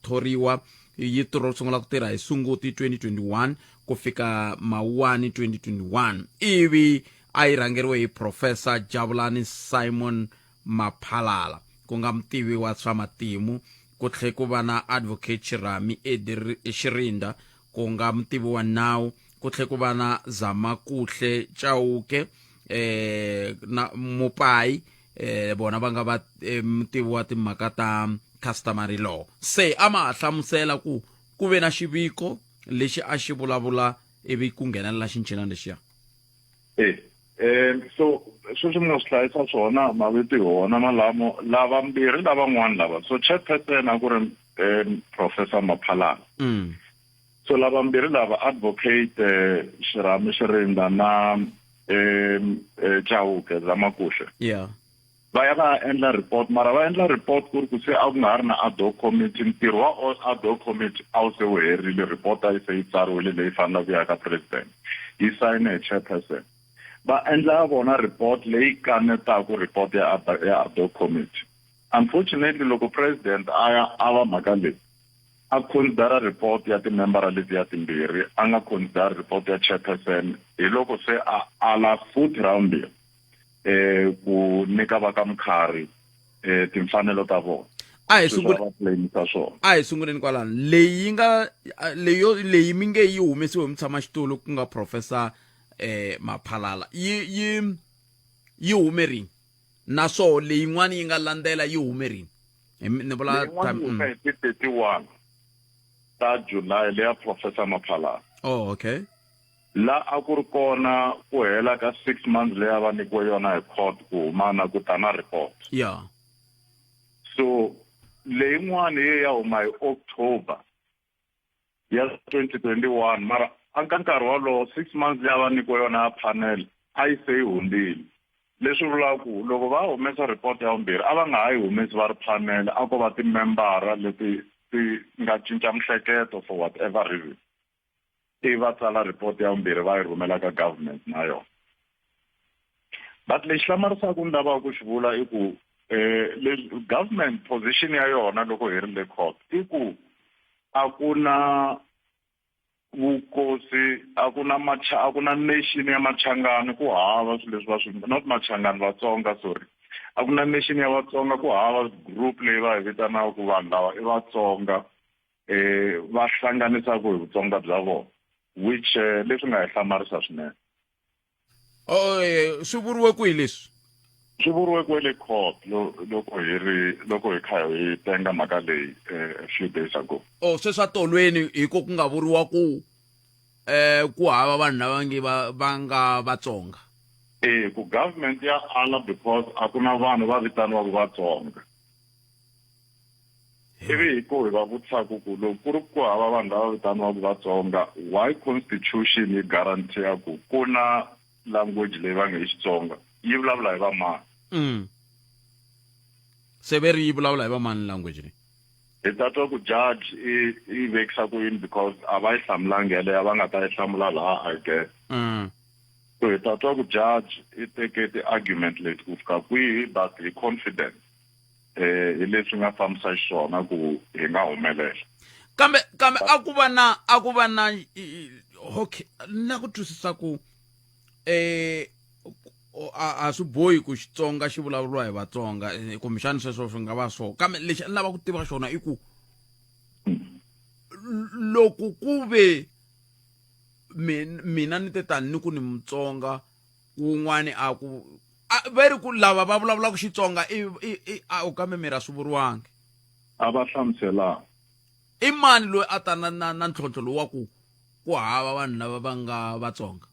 thoriwa yi tirho sungula ku tirha hi Sunguti 2021 ku fika Mawuwani 2021, ivi a yi rhangeriwe hi Professor Jabulani Simon Maphalala ku nga mutivi wa swa matimu, ku tlhe ku va na Advocate Chirami Edi Xirinda ku nga mutivi wa nawu, ku tlhe ku va na Zamakuhle Chauke na Mupai, vona va nga va mutivi wa timhaka ta customary law. Se a ma ha hlamusela ku ku ve na xiviko lexi a xi vulavula ivi ku nghenelela xinchinani lexiya. So sweswi mi nga swi hlayisa swona mavito hi wona malamo lavambirhi lavan'wana lava. So chairperson a ku ri Professor Maphalala. So lavambirhi lava, Advocate Xirhami Xirinda na Chauke Zamakuhle, va ya va endla report. Mara va endla report ku ri ku se a ku nga ha ri na ad hoc committee, ntirho wa ad hoc committee a wu se wu herile, report a yi se yi tsariwile leyi faneleke ku ya ka president yi sayine hi chairperson. Va endla vona report leyi kanetaka report ya ad hoc committee. Unfortunately loko president a ya a va mhaka leyi a considera report ya timembara letiya timbirhi, a nga considera report ya chairperson, hi loko se a ala futhi ra vumbirhi ku nyika va ka Mkhari timfanelo ta vona. A hi Sweswo sungule a va claimisa swona. A hi sunguleni kwalano. Leyi yi nga leyo leyi mi nge yi humesiwe hi mutshamaxitulu ku nga Professor Maphalala, yi hume rini? Naswo leyin'wana yi nga landzela yi hume rini? Hi ni vula Leyin'wana yi hume hi ti 31 ta July, leya Professor Maphalala. Oh, okay. La a ku ri kona ku hela ka 6 months leyi a va nyikiwe yona hi court ku huma na ku ta na report. So leyin'wana ye ya huma hi October ya 2021, mara a ka nkarhi wolowo 6 months leyi a va nyikiwe yona ya panel a yi se yi hundzile. Leswi vulaka ku loko va humesa report ya vumbirhi a va nga ha yi humesi va ri panel, a ko va timembara leti ti nga cinca mihleketo for whatever reason, ivi va tsala report ya vumbirhi va yi rhumela ka government na yona. But lexi hlamarisaka ni lavaka ku xi vula i ku um government position ya yona loko hi ri le court i ku a ku na vukosi, a ku na macha a ku na nation ya Machangani, ku hava swilo leswi va swi not Machangani, Vatsonga, sorry, a ku na nation ya Vatsonga, ku hava group leyi va yi vitanaka ku vanhu lava i Vatsonga, um va hlanganisaka hi Vutsonga bya vona, which leswi nga hi hlamarisa swinene. Oh, swi vuriwe kwihi leswi? Swi vuriwe kwele court loko hi ri loko hi kha hi tenga mhaka leyi a few days ago. Oh, sweswi a tolweni hi ko ku nga vuriwa ku ku hava vanhu lava nge va va nga Vatsonga. Eh, ku government ya ala because a ku na vanhu va vitaniwaka Vatsonga. Ivi hi ko hi va vutisaka ku loko ku ri ku hava vanhu lava vitaniwaka Vatsonga, why constitution yi guarantee ku ku na language leyi va nge i Xitsonga, yi vulavula hi va mani? Se ve ri yi vulavula hi va mani language leyi? Hi ta twa ku judge i yi vekisa ku yini because a va yi hlamulangi yeleyo, va nga ta yi hlamula laha, I guess. So hi ta twa ku judge i teke ti-argument leti ku fika kwihi, but hi confident eh hi leswi nga fambisa xiswona ku hi nga humelela. Kambe kambe a ku va na a ku va na okay, na ku twisisa ku a swi bohi ku Xitsonga xi vulavuriwa hi Vatsonga, kumbexana sweswo swi nga va swo, kambe lexi ni lava ku tiva xona i ku loko ku ve mina ni te tani ni ku ni Mutsonga, wun'wani a ku va ri ku lava va vulavulaka Xitsonga i i a u kambe miri a swi vuriwangi. A va hlamuselanga. I mani loyi a ta na na na ntlhontlho lowu wa ku ku hava vanhu lava va nga Vatsonga?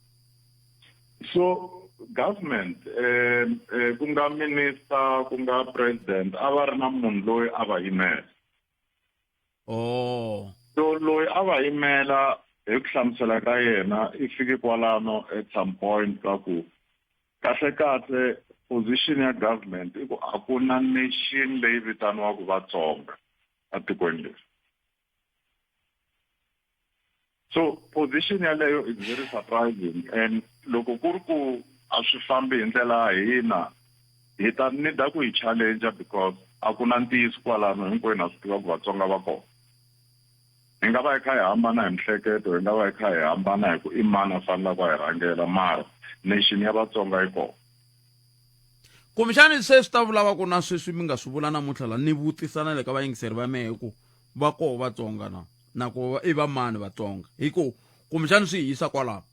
So government ku nga minister, ku nga president, a va ri na munhu loyi a va yimela. Oh. So loyi a va yimela hi ku hlamusela ka yena i fike kwalano at some point ka ku kahle kahle position ya government i ku a ku na nation leyi vitaniwaka Vatsonga etikweni leri. So position yaleyo is very surprising, and loko ku ri ku a swi fambi hi ndlela ya hina, hi ta need ku yi challenge because a ku na ntiyiso kwalano, hinkwenu ha swi tiva ku Vatsonga va kona. Hi nga va hi kha hi hambana hi mihleketo, hi nga va hi kha hi hambana hi ku i mani a fanelaka a hi rhangela, mara nation ya Vatsonga yi kona. Kumbexani se swi ta vula va ku na sweswi mi nga swi vula namuntlha la, ni vutisa na le ka vayingiseri va mehe ku va koho Vatsonga na, na ku i va mani Vatsonga, hi ku kumbexani swi hi yisa kwalano.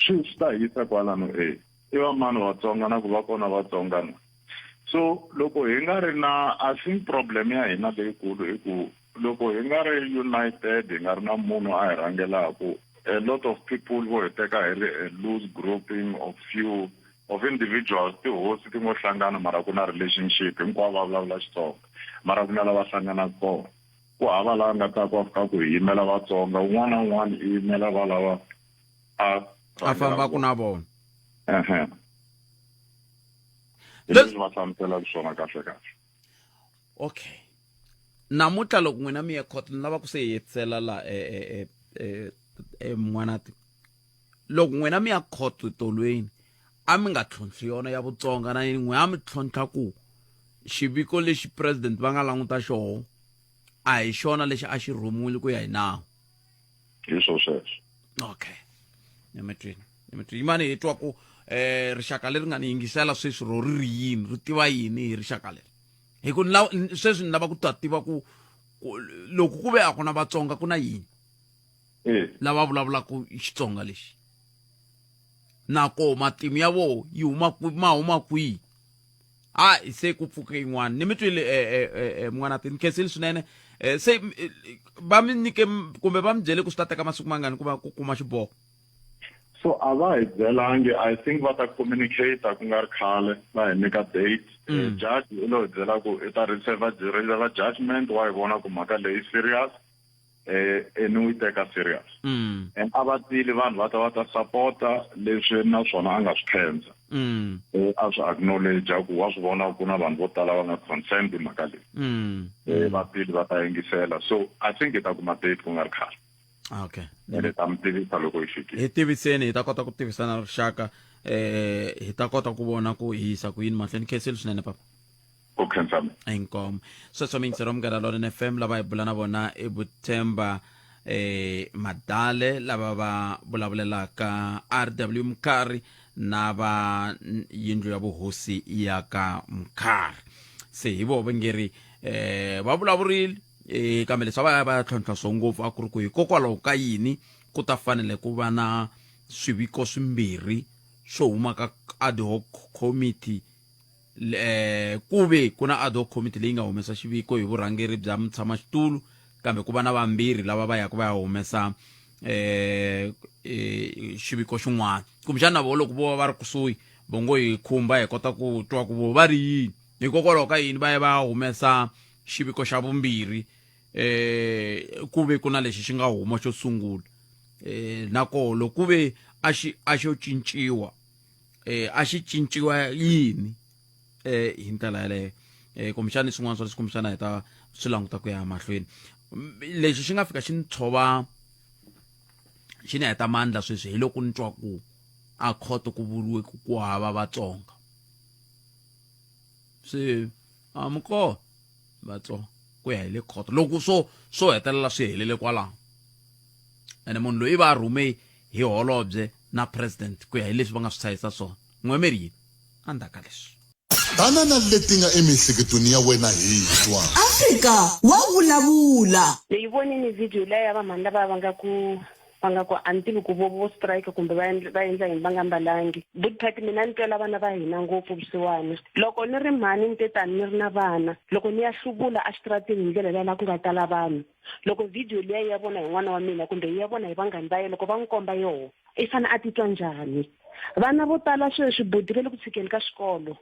Swi swi ta hi yisa kwalano, e i va mani Vatsonga na ku va kona Vatsonga na. So loko hi nga ri na, I think problem ya hina leyikulu i ku loko hi nga ri united, hi nga ri na munhu a hi rhangelaku, a lot of people vo hi teka hi ri a loose grouping of few of individuals, tihosi ti ngo hlangana mara ku na relationship, hinkwavo va vulavula Xitsonga mara ku na lava hlanganaka kona, ku hava laha nga ta ku a fika ku hi yimela Vatsonga, un'wana na un'wana i yimela va lava a a fambaka na vona. Ehe, hi leswi va hlamuselaka swona kahle kahle. Okay, namuntlha loko n'wina mi ye court, ni lava ku se hetisela la N'wanati, loko n'wina mi ya court tolweni a mi nga tlhontlhi yona ya Vutsonga na yin'we, a mi tlhontlha ku xiviko lexi president va nga languta xoho a hi xona lexi a xi rhumiwile ku ya hi nawu. Hi swo sweswo. Okay, nyametweni nyametweni yimani hi twa ku rixaka leri nga ni yingisela sweswi ro ri ri yini, ri tiva yini hi rixaka leri, hi ku sweswi ni lava ku ta tiva ku loko ku ve a ku na Vatsonga ku na yini lava vulavulaka Xitsonga lexi, nako matimu ya voho yi huma ma huma kwihi? A se ku pfuke yin'wana ni mi twile N'wanati, ni khensile swinene. Se va mi nyike kumbe va mi byele ku swi ta teka masiku mangani ku va ku kuma xiboho? So a va hi byelangi, I think va ta communicate ku nga ri khale, va hi nyika date. Judge u lo hi byela ku i ta reserve judgment, wa yi vona ku mhaka leyi serious, ni wu teka serious. And a va tili vanhu va ta va ta sapota leswi na swona a nga swi khensa. A swi acknowledge ku wa swi vona ku na vanhu vo tala va nga concerned hi mhaka leyi. Va tili va ta yingisela, so I think hi ta kuma date ku nga ri khale. Ah, okay Ene ta mi tivisa loko yi fikile. Hi tiviseni hi ta kota ku tivisana rixaka eh hi ta kota ku vona ku hi yisa ku yini mahlweni. Khensile swinene papa. Ku khensa mina. Inkomo. Sweswo miyingisero Munghana Lonene FM lava hi bula na vona i Vuthemba eh Madale lava va vulavulelaka RW Mkhari na va yindlu ya vuhosi ya ka Mkhari. Se hi voho va nge ri eh va vulavurile eh kambe leswi a va ya va ya tlhontlha swo ngopfu a ku ri ku hikokwalaho ka yini ku ta fanele ku va na swiviko swimbirhi swo huma ka ad hoc committee eh ku ve ku na ad hoc committee leyi nga humesa xiviko hi vurhangeri bya mutshamaxitulu kambe ku va na vambirhi lava va yaka va ya humesa eh, eh xiviko xin'wana kumbexana na voho loko vo va va ri kusuhi vo ngo hi khumba hi kota ku twa ku vo va ri yini hikokwalaho ka yini va ya va ya humesa xiviko xa vumbirhi eh ku ve ku na lexi xi nga huma xo sungula eh na koho loko ku ve a xi a xo cinciwa eh a xi cinciwa yini eh hi ndlela yaleyo eh kumbexana swin'wana swa leswi kumbexana hi ta swi languta ku ya mahlweni lexi xi nga fika xi ni tshova xi ni heta mandla sweswi hi loko ni twa ku a khoto ku vuriwe ku ku hava Vatsonga se a mi kona Vatsonga ku ya hi le khoto loko swo swo hetelela swi helele kwalaho ene munhu loyi va rhume hi holobye na president ku ya hi leswi va nga swi tshayisa swona n'wemeri yini endzhaku ka leswi. Tana na leti nga emiehleketweni ya wena hi twa. Afrika wa vulavula. Ni yi vonini video liya ya va mhani lava va nga ku va nga ku a ni tivi ku vo vo strike kumbe va endla va endla yini va nga mbalangi. Buti Pat mina ni twela vana va hina ngopfu vusiwana. Loko ni ri mhani ni te tani ni ri na vana loko ni ya hluvula exitarateni hi ndlela liya la ku nga tala vanhu loko video liya yi ya vona hi n'wana wa mina kumbe yi ya vona hi vanghani va yena loko va n'wi komba yoho i fane a titwa njhani. Vana vo tala sweswi buti va le ku tshikeni ka xikolo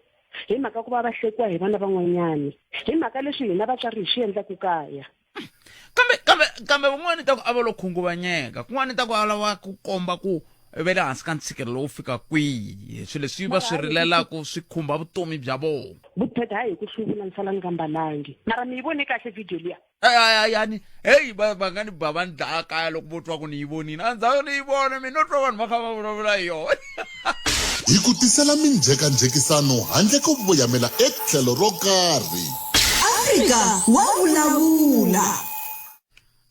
hi mhaka ku va va hlekiwa hi vana van'wanyani hi mhaka leswi hina vatswari hi swi endlaku kaya. Kambe kambe kambe van'wana ta ku a va lo khunguvanyeka kun'wana ta ku a lava ku komba ku ve le hansi ka ntshikelelo wo fika kwihi swilo leswi va swi rilelaka swi khumba vutomi bya vona. Vupheta hayi hi ku hluvula ni sala ni nga mbalangi mara mi yi vone kahle video liya. Yani heyi va va nga ni ba va ni dlaya kaya loko vo twa ku ni yi vonile a ndzhaku ni yi vona mina no twa vanhu va kha va vulavula hi yona. Hi ku tisela minjhekanjhekisano handle ko voyamela etlhelo ro karhi. Afrika wa vulavula.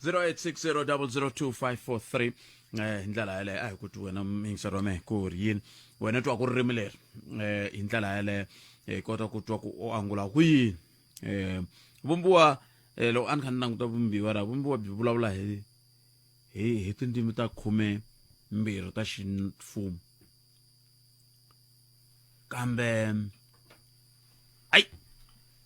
0860002543 eh hi ndlela yaleyo a hi ku twi wena muyingiseri wa mehe ku ri yini wena twa ku ririmi leri eh hi ndlela yaleyo hi kota ku twa ku u angula ku yini eh vumbiwa eh loko a ni kha ni languta vumbiwa ra vumbiwa byi vulavula hi hi hi tindzimi ta khume mbirhi ta ximfumo kambe ayi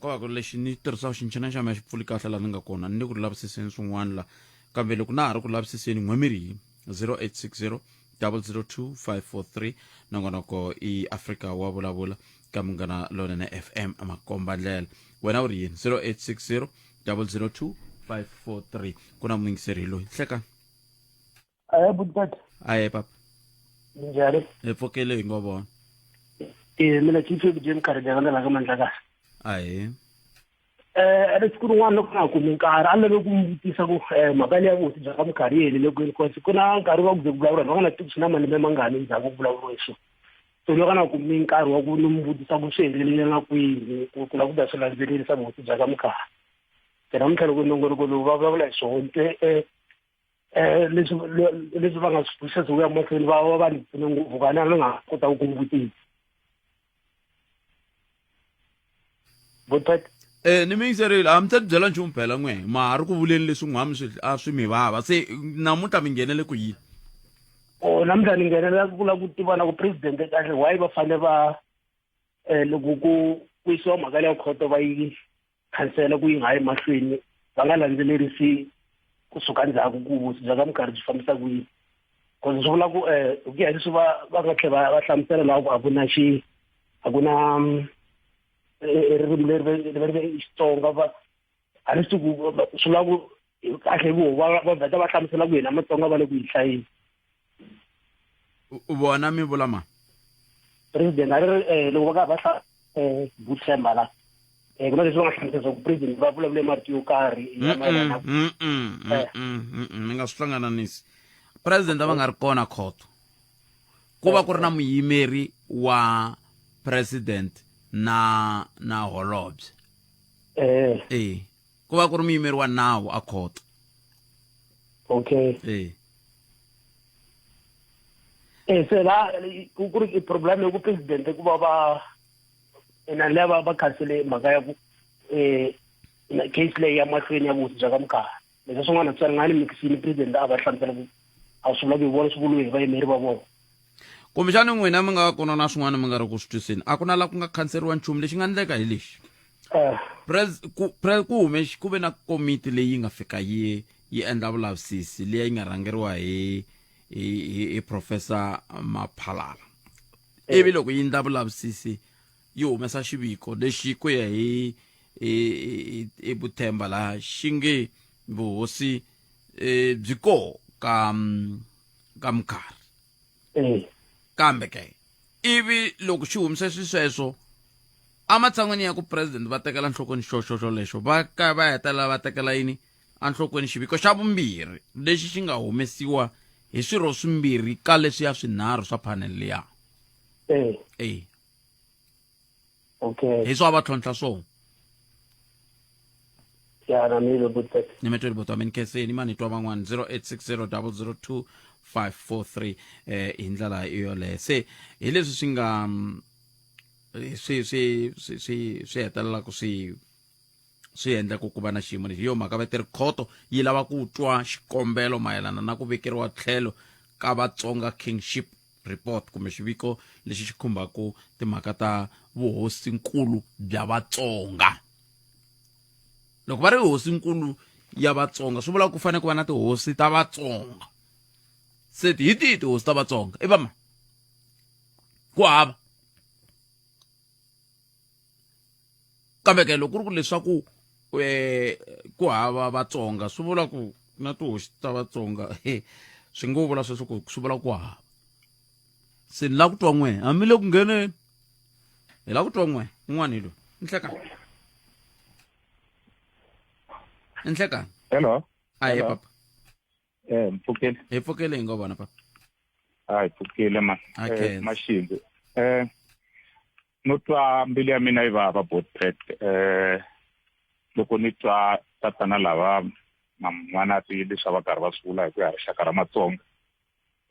ko va ku lexi ni tirhisaka xinchina xa mina xi pfuli kahle laha ni nga kona ni le ku lavisiseni swin'wana la kambe loko na ha ri ku lavisiseni n'wemiri hi 0860 002 543 nongonoko i Afrika wa vulavula ka Munghana Lonene FM makomba ndlela wena u ri yini 0860 002 543 ku na muyingiseri loyi hleka. Ahe butata. Ahe papa. Minjhani? Hi pfukile hi ngo vona. E mina chief ebujeni karhi ka la ka mandlakazi. Ahe. Eh ene siku rin'wana loko nga kumi nkarhi a lave ku mi vutisa ku eh, mhaka leya vuhosi bya ka minkarhi yi helele kwini cause ku na nkarhi wa ku ze ku vulavuriwa va nga na tivi swi na malembe mangani ndzhaku ku vulavuriwa hi swona so loko na kumi nkarhi wa ku ni mi vutisa ku swi helelele na kwini ku ku lava ku ta swi landzelerisa vuhosi bya ka minkarhi se namuntlha loko nongonoko lowu va vulavula hi swona ni twe um leswi leswi va nga swi process ku ya mahlweni va va va ni pfune ngopfu ka ni a ni nga kota ku ku vutisa Bothat Eh ni mi yingiserile a mi ta byela nchumu phela n'we ma ha ri ku vuleni leswi n'we a mi swi a swi mi vava se namuntlha mi nghenele ku yini o namuntlha ni nghenela ku lava ku tiva na ku president kahle why va fanele va um loko ku ku yisiwa mhaka leya khoto va yi khansela ku yi nga yi mahlweni va nga landzelerisi kusuka ndzhaku ku vusi bya ka minkarhi byi fambisa ku yini cause swi vula ku um ku ya hi leswi va va nga tlhela va va hlamusela laha ku a ku na xi a ku na ririmi leri va ri Xitsonga va a ni swi ku swi vula ku kahle vo va va vheta va hlamusela ku hina Matsonga va le ku yi hlayeni. Vona mi vula mani? President a ri loko va karhi va hla Butshemba la. Eh, ku na leswi va nga hlamusela swa ku president va vulavule marito yo karhi ya mayelana na mi nga swi hlangananisi president a va nga ri kona khoto ku va ku ri na muyimeri wa president na na holobye eh e ku va ku ri muyimeri wa nawu a khoto okay e eh se la ku ku ri problem ku president ku va va ina liya va va khansele mhaka ya ku um case leyi ya mahlweni ya vuhosi bya ka mukhala leswi swin'wana tswari nga ni mikisini president a va hlamusela ku a swi vula ku hi vona swi vuriwe hi vayimeri va vona kumbexani n'wina mi nga kona na swin'wana mi nga ri ku swi twiseni a ku na la ku nga khanseriwa nchumu lexi nga endleka hi lexi eh. ku ku hume ku ve na komiti leyi nga fika yi yi endla vulavisisi liya yi nga rhangeriwa hi hi hi professor Maphalala eh. ivi loko yi endla vulavisisi yi humesa xiviko lexi ku ya hi hi hi Buthemba laha xi nge vuhosi eh, byi koho ka ka Mkhari eh. kambe ke ivi loko xi humesa xisweswo ematshan'weni ya ku president va tekela nhlokweni xoxoxo lexo va ka va hetelela va tekela yini enhlokweni xiviko xa vumbirhi lexi xi nga humesiwa hi swirho swimbirhi ka leswiya swinharhu swa panel liya eh eh okay hi swa va tlhontlha swona ya na mi le butet ni mi tweli botwa mi ni khenseni mani twa van'wana 0860 002 eh hi ndlela yoleyo se hi leswi swi nga mm, swi swi swi swi swi hetelelaka swi swi endla ku ku va na xiyimo lexi hi yo mhaka va ti ri khoto yi lava ku twa xikombelo mayelana na ku vekeriwa tlhelo ka vatsonga kingship report kumbe xiviko lexi xi khumbaka timhaka ta vuhosinkulu bya vatsonga loko va ri hosinkulu ya vatsonga swi vula ku fanele ku va na tihosi ta vatsonga se hi tihi tihosi ta vatsonga i vama ku hava kambe ke loko ku ri ku leswaku eh ku hava vatsonga swi vula ku na tihosi ta vatsonga swi ngo vula sweswo ku swi vula ku hava se ni lava ku twa n'we hambi le ku ngheneni hi lava ku twa n'we un'wana hi loyi nhlekani nhlekani hello ahe papa eh mpfukile hi pfukile hi ngo vona papa hayi pfukile ma eh, maxindu eh no twa mbilu ya mina yi vava botpet eh loko ni twa tatana lava man'wana ti leswi a va karhi va swi vula hi ku ya rixaka ra matsonga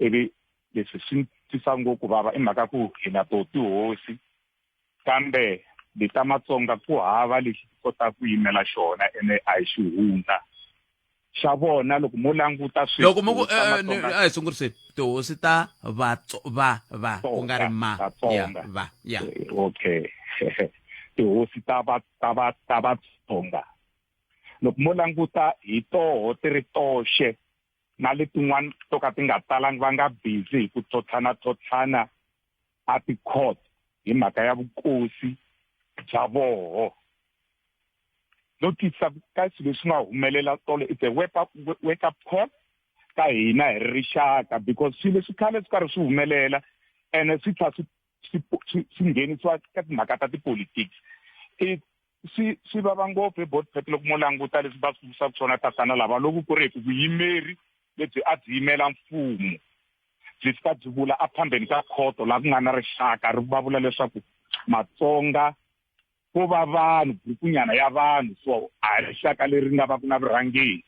ivi leswi swi twisa ngopfu vava i mhaka ku hi na to tihosi kambe leta matsonga ku hava lexi ti kotaka ku yimela xona ene a hi xihundla xa vona loko mo languta sweswi loko mo ku eh, eh, a hi sunguriseni tihosi ta vatso va va ku nga ri ma ya va ya eh, okay tihosi ta va ta va ta vatsonga loko mo languta hi toho ti ri toxe na letin'wana to ka ti nga talangi va nga busy hi ku tlhotlhana tlhotlhana a ti-court hi mhaka ya vukosi bya voho no twisisa ka swilo leswi nga humelela tolo it's a wake up, wake up call ka hina hi ri rixaka because swilo leswi khale swi karhi swi humelela ene swi tlha swi swi swi nghenisiwa ka timhaka ta tipolitics i swi swi vava ngopfu hi botpet loko mo languta leswi va swi vurisaka swona tatana lava loko ku ri hi ku vuyimeri lebyi a byi yimela mfumo byi fika byi vula aphambeni ka khoto laha ku nga na rixaka ri va vula leswaku matsonga ko va vanhu bukunyana ya vanhu so a hi rixaka leri nga va ku na vurhangeri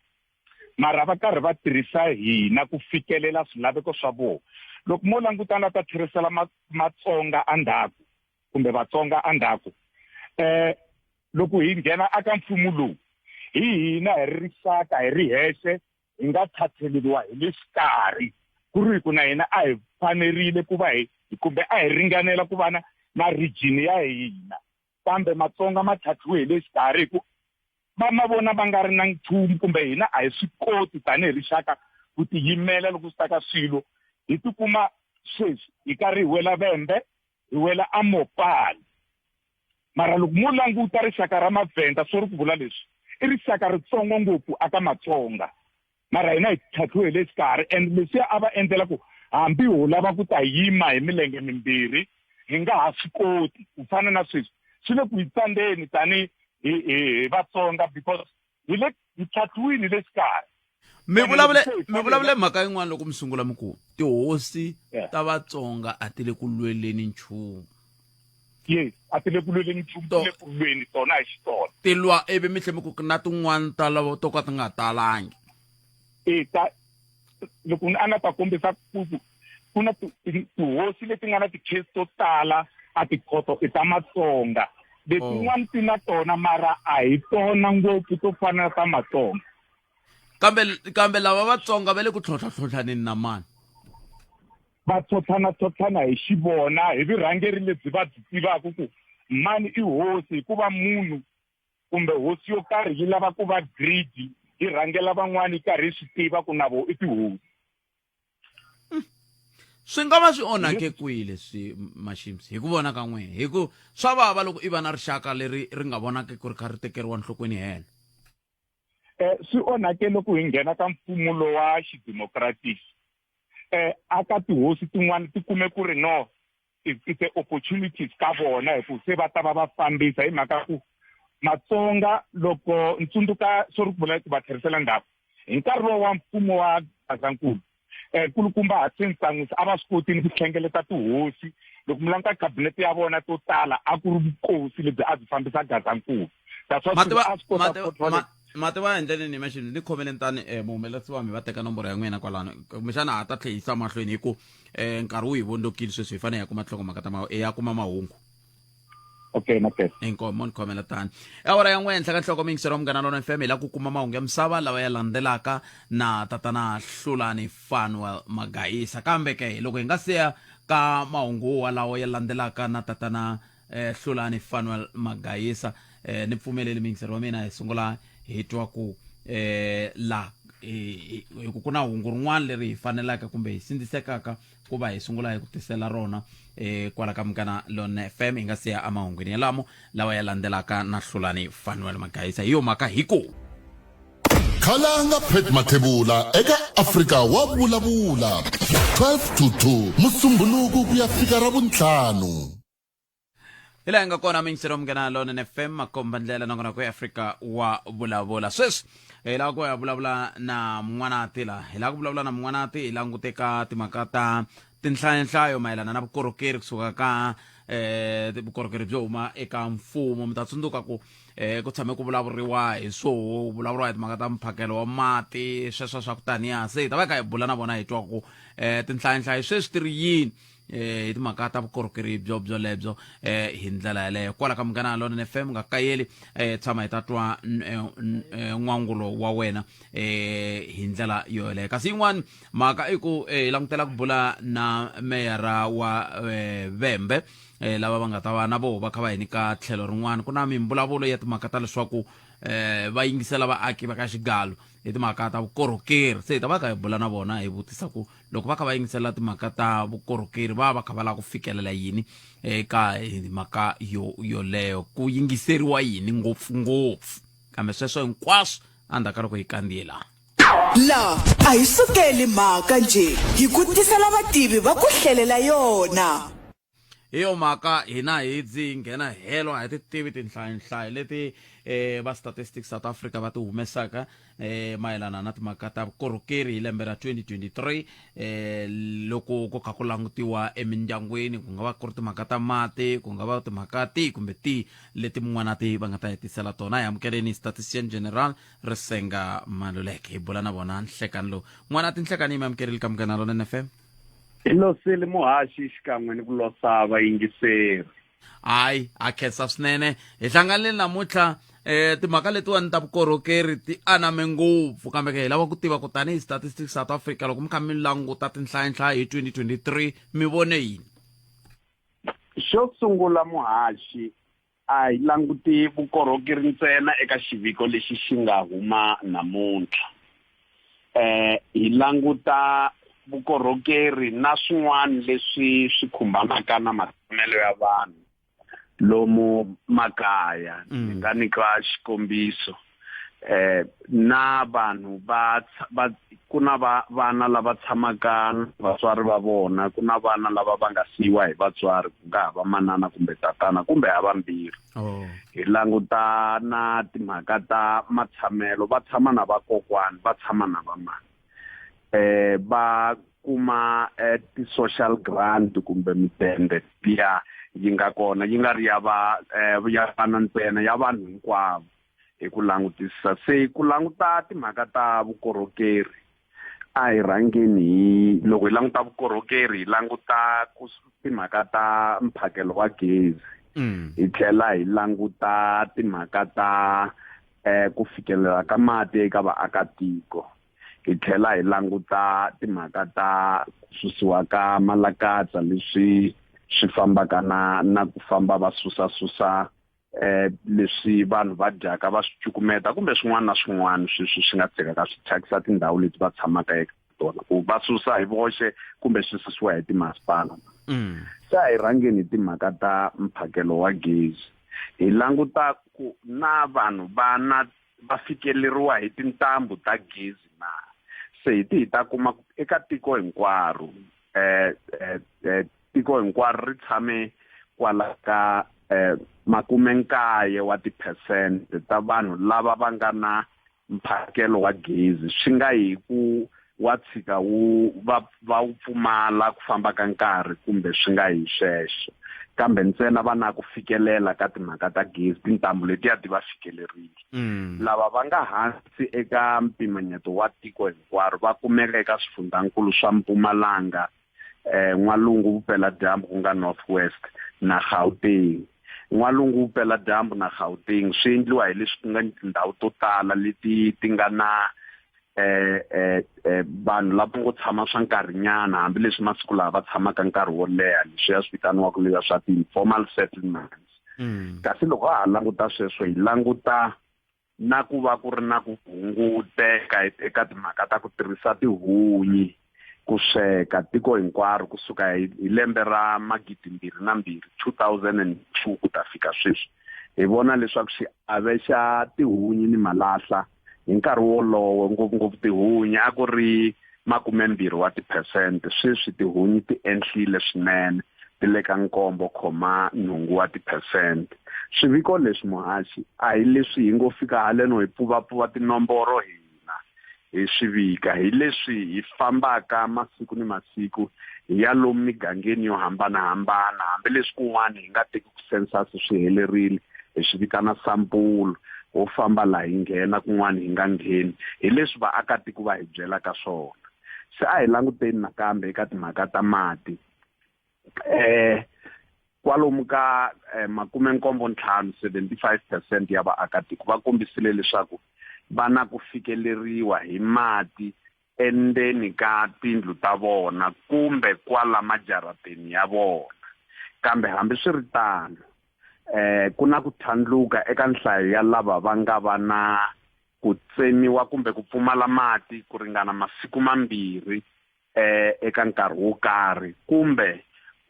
mara va karhi va tirhisa hina ku fikelela swilaveko swa vona loko mo langutana ta tlherisela matsonga endzhaku kumbe vatsonga endzhaku eh loko hi nghena aka mfumo lowu hi hina hi ri rixaka hi ri hexe hi nga thatheleriwa hi le xikarhi ku ri ku na hina a hi fanerile ku va hi kumbe a hi ringanela ku va na na region ya hina kambe matsonga ma thathiwe hi le xikarhi hi ku va ma vona va nga ri na nchumu kumbe hina a hi swi koti tanihi rixaka ku tiyimela loko swi ta ka swilo hi tikuma sweswi hi karhi hi wela vembe hi wela amopani mara loko mo languta rixaka ra mavhenda swo ri ku vula leswi i rixaka ritsongo ngopfu aka matsonga mara hina hi tlhatlhiwe hi le xikarhi and leswiya a va endlela ku hambi ho lava ku ta yima hi milenge mimbirhi hi nga ha swi koti ku fana na sweswi swi le ku hi tsandzeni tani hi hi hi Vatsonga because hi le hi tlhatliwini le xikarhi. Mi Ene vulavule loko se hi mi vulavule fanele mhaka yin'wana loko mi sungula mi ku tihosi Yeah. ta Vatsonga a ti le ku lweleni nchumu. Yes, a ti le ku lweleni nchumu, ti le ku lweni tona hi xitona. Ti lwa ivi mi tlhe mi ku na tin'wana ta lavo to ka ti nga talangi. E ta loko a nga ta kombisa ku ku ku na tihosi leti nga na ti-case to tala a tikhoto i ta Matsonga. Letin'wana ti na tona mara a hi tona ngopfu to fana na ta Matsonga. Kambe kambe lava Vatsonga va le ku tlhotlha-tlhotlhaneni na mani? Va tlhotlhana-tlhotlhana hi xivona hi vurhangeri lebyi va byi tivaka ku mani i hosi hikuva munhu kumbe hosi yo karhi yi lava ku va greedy yi rhangela van'wana yi karhi yi swi tiva ku na vo i tihosi. Swi nga va swi onhake kwihi leswi Mashims hi ku vona ka n'wina? Hi ku swa vava loko i va na rixaka leri ri nga vonaki ku ri kha ri tekeriwa nhlokweni helo. Eh, swi onhake loko hi nghena ka mfumo lowa xidemocratic eh aka tihosi tin'wana ti kume ku ri no it's a opportunities ka vona hi ku se va ta va va fambisa hi mhaka ku Matsonga loko ni tsundzuka sorry ku vula ku va tlherisela ndzhaku hi nkarhi lowa wa mfumo wa Gazankulu eh kulukumba Hudson Ntsanwisi a va swi koti ni ku hlengeleta tihosi loko mi languta cabinet ya vona to tala a ku ri vukosi lebyi a byi fambisa Gazankulu that's why a swi kota ku Mativa endleni ni machine ni khomele tani eh, muhumelerisi wa mi va teka nomboro ya n'wina kwalano kumbexana ha ta tlhe yisa mahlweni hi ku eh, nkarhi wu hi vondzokile sweswi hi fanele hi ya kuma tinhlokomhaka ta ma ya kuma mahungu. Okay na teka Inkomo ni khomela tani awara ya n'we henhla ka nhloko miyingiselo wa Munghana Lona FM hi la ku kuma mahungu ya misava lawa ya landzelaka na tatana Hlulani Fanuel Magayisa. Kambe ke loko hi nga siya ka mahungu walawo ya landzelaka na tatana eh, Hlulani Fanuel Magayisa, eh, ni pfumeleli miyingiselo wa mina hi sungula hi twa ku eh, la hi ku ku na hungu rin'wana leri hi fanelaka kumbe hi sindzisekaka ku va hi sungula hi ku tisela rona eh, kwala ka Munghana Lone FM hi nga siya emahungwini yalamo lawa ya landzelaka na Hlulani Fanuel Magayisa. Hi yo mhaka hi ku Khalanga Pat Mathebula eka Afrika wa vulavula 12 to 2 Musumbhunuku ku ya fika Ravuntlhanu. Hi laha hi nga kona miyingiselo wa Munghana Lonene FM, makomba ndlela nongonoko ya Afrika wa vulavula. Sweswi hi lava ku ya vulavula na Mun'wanati la hi lava ku vulavula na Mun'wanati hi langute ka timhaka ta tinhlayanhlayo mayelana na vukorhokeri kusuka ka eh vukorhokeri byo huma eka mfumo. Mi ta tsundzuka ku eh ku tshame ku vulavuriwa hi swoho, vulavuriwa hi timhaka ta mphakelo wa mati, sweswo swa ku taniya. Se hi ta va hi kha hi bula na vona hi twa ku eh tinhlayanhlayo sweswi ti ri yini eh hi timhaka ta vukorhokeri byo byolebyo eh hi ndlela yaleyo kwala ka Munghana Lonene FM. Nga kayeli eh tshama hi ta twa n'wangulo wa wena eh hi ndlela yoleyo. Kasi yin'wana mhaka i ku hi langutela ku bula na meyara wa Vhembe, lava va nga ta va na voho va kha va hi nyika tlhelo rin'wana. Ku na mimbulavulo ya timhaka ta leswaku va yingisela vaaki va ka Xigalo hi timhaka ta vukorhokeri. Se hi ta va kha hi bula na vona hi vutisa ku loko va kha va yingisela timhaka ta vukorhokeri va va kha va lava ku fikelela yini eka mhaka yo yoleyo, ku yingiseriwa yini ngopfungopfu. Kambe sweswo hinkwaswo endzhaku ka loko hi kandziye laha. La a hi sukeli mhaka njhe, hi ku tisela vativi va ku hlelela yona. Hi yo mhaka hina hi dzi nghena helo, a hi ti tivi tinhlayonhlayo leti eh, va Statistics South Africa va ti humesaka eh, mayelana na timhaka ta vukorhokeri hi lembe ra 2023, eh, loko ku kha ku langutiwa emindyangwini, ku nga va ku ri timhaka ta mati, ku nga va timhaka tihi kumbe tihi leti mun'wana ti va nga ta hi tisela tona. Hi amukeleni Statistician General Risenga Maluleke, hi bula na vona nhlekani lowu. N'wana tinhlekani yi mi amukerile ka Munghana Lonene FM. Hi losile muhaxi xikan'we ni ku losa vayingiseri. Hayi, ha khensa swinene. Hi hlanganile namuntlha eh timhaka letiwani ta vukorhokeri ti aname ngopfu, kambe ke hi lava ku tiva ku tanihi Statistics South Africa loko mi kha mi languta tinhlayanhlaya hi 2023 mi vone yini? Xo sungula muhaxi, a hi languti vukorhokeri ntsena eka xiviko lexi xi nga huma namuntlha. Eh hi languta vukorhokeri na swin'wana leswi swi khumbanaka na matshamelo ya vanhu lomu makaya. Ni nga nyika xikombiso. Eh na vanhu va va ku na va vana lava tshamaka na vatswari va vona, ku na vana lava va nga siyiwa hi vatswari ku nga ha va manana kumbe tatana kumbe havambirhi. Oh. Hi languta na timhaka ta matshamelo, va tshama na vakokwani, va tshama na vamani. Eh va kuma eh, ti-social grant kumbe midende liya yi nga kona yi nga ri ya va eh, ya vana ntsena ya vanhu hinkwavo hi ku langutisisa se ku languta timhaka ta vukorhokeri a hi rhangeni hi loko hi languta vukorhokeri hi languta ku timhaka ta mphakelo wa gezi mm. hi tlhela hi languta timhaka ta eh ku fikelela ka mati eka vaakatiko hi tlhela hi languta timhaka ta ku susiwa ka malakatsa leswi swi fambaka na na ku famba va susa susa eh leswi vanhu va dyaka va swi cukumeta kumbe swin'wana na swin'wana sweswi swi nga tshikaka swi thyakisa tindhawu leti va tshamaka eka tona ku va susa hi voxe kumbe swi susiwa hi timasipala mm. se a hi rhangeni hi timhaka ta mphakelo wa gezi hi languta ku na vanhu va na va fikeleriwa hi tintambu ta gezi na se hi ti hi ta kuma eka tiko hinkwaro eh, eh, eh tiko hinkwaro ri tshame kwala ka eh, makumenkaye wa tiphesente ta vanhu lava va nga na mphakelo wa gezi swi nga hi ku wa tshika wu va va wu pfumala ku famba ka nkarhi kumbe swi nga hi sweswo kambe ntsena va na ku fikelela ka timhaka ta gezi tintambu letiya ti va fikelerile mm. lava va nga hansi eka mpimanyeto wa tiko hinkwaro va kumeka eka swifundzhankulu swa Mpumalanga eh N'walungu Vupeladyambu ku nga North West na Gauteng N'walungu Vupeladyambu na Gauteng swi endliwa hi leswi ku nga ni tindhawu to tala leti ti nga na eh eh, eh vanhu lava ngo tshama swa nkarhinyana hambileswi masiku lawa va tshamaka nkarhi wo leha leswiya swi vitaniwaka leswiya swa ti-informal settlements mm. kasi loko ha ha languta sweswo hi languta na ku va ku ri na ku hunguteka eka timhaka ta ku tirhisa tihunyi ku sweka tiko hinkwaro kusuka hi lembe ra magidimbirhi na mbirhi 2002 ku ta fika sweswi hi vona leswaku xiave xa tihunyi ni malahla hi nkarhi wolowo ngopfungopfu tihunyi a ku ri makumembirhi wa tiphesente sweswi tihunyi ti enhlile swinene ti le ka nkombo khoma nhungu wa tiphesente swiviko leswi muhaxi a hi leswi hi ngo fika haleno hi pfuvapfuva tinomboro hina hi swi vika hi leswi hi fambaka masiku ni masiku hi ya lomu migangeni yo hambanahambana hambileswi kun'wana hi nga teki ku census swi helerile hi swi vitana sampulu ho famba laha hi nghena kun'wana hi nga ngheni hi leswi vaakatiko va hi byelaka swona se a hi languteni nakambe eka timhaka ta mati eh kwalomu ka eh, makume nkombo ntlhanu 75 percent ya vaakatiko va kombisile leswaku va na ku fikeleriwa hi mati endzeni ka tindlu ta vona kumbe kwala majarateni ya vona kambe hambiswiritano eh ku na ku thandluka eka nhlayo ya lava va nga va na ku tsemiwa kumbe ku pfumala mati ku ringana masiku mambirhi eh eka nkarhi wo karhi kumbe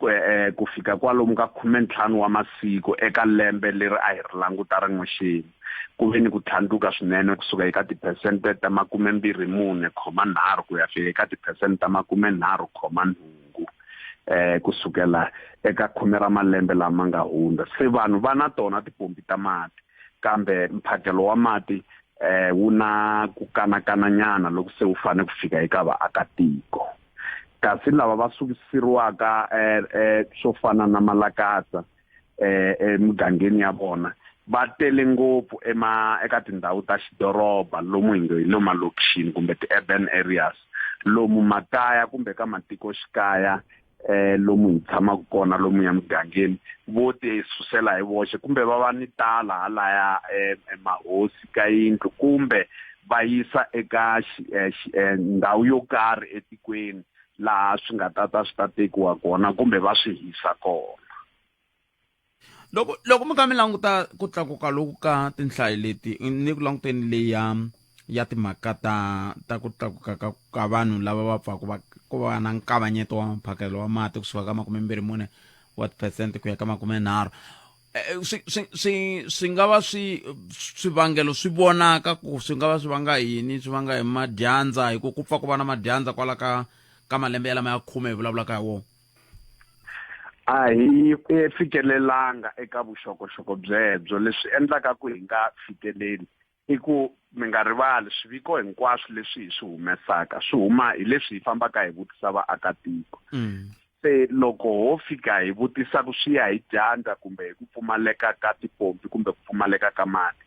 eh, ku fika kwalomu ka khumentlhanu wa masiku eka lembe leri a hi ri languta ra n'wexemu ku ve ni ku tlhandluka swinene kusuka eka tiphesente ta makumembirhi mune khoma nharhu ku ya fika eka tiphesente ta makumenharhu khoma nhungu eh kusukela eka khume ra malembe lama nga hundza se vanhu va na tona tipompi ta mati kambe mphakelo wa mati eh wu na ku kanakananyana loko se wu fanele ku fika eka vaakatiko kasi lava va sukiseriwaka eh, eh swo fana na malakatsa eh emugangeni ya vona va tele ngopfu ema eka tindhawu ta xidoroba lomu hi nge hi lo malokixini kumbe ti-urban areas lomu makaya kumbe ka matikoxikaya eh lomu hi tshamaka kona lomu ya mugangeni vo ti susela hi voxe kumbe va va ni tala halaya eh, mahosi ka yindlu kumbe va yisa eka eh, eh, ndhawu yo karhi etikweni laha swi nga ta ta swi ta tekiwa kona kumbe va swi hisa kona loko loko mi kha mi languta ku tlakuka loku ka tinhlayo leti ni ku languteni leyi ya ya timhaka ta ta ku tlakuka ka, ka vanhu lava va pfaka va ku va na nkavanyeto wa mphakelo wa mati kusuka ka makumembirhi mune wa tiphesente ku ya ka makumenharhu Eh, swi swi swi swi nga va swi swivangelo swi vonaka ku swi nga va swi vanga yini swi vanga hi madyandza hi ku ku pfa ku va na madyandza kwala ka ka malembe ya lama ya khume hi vulavulaka hi wona a hi fikelelanga eka vuxokoxoko byebyo leswi endlaka ku hi nga fikeleli i ku mi nga rivali swiviko hinkwaswo leswi hi swi humesaka swi huma hi leswi hi fambaka hi vutisa vaakatiko mm. se loko ho fika hi vutisa ku swi ya hi dyandza kumbe hi ku pfumaleka ka tipompi kumbe ku pfumaleka ka mati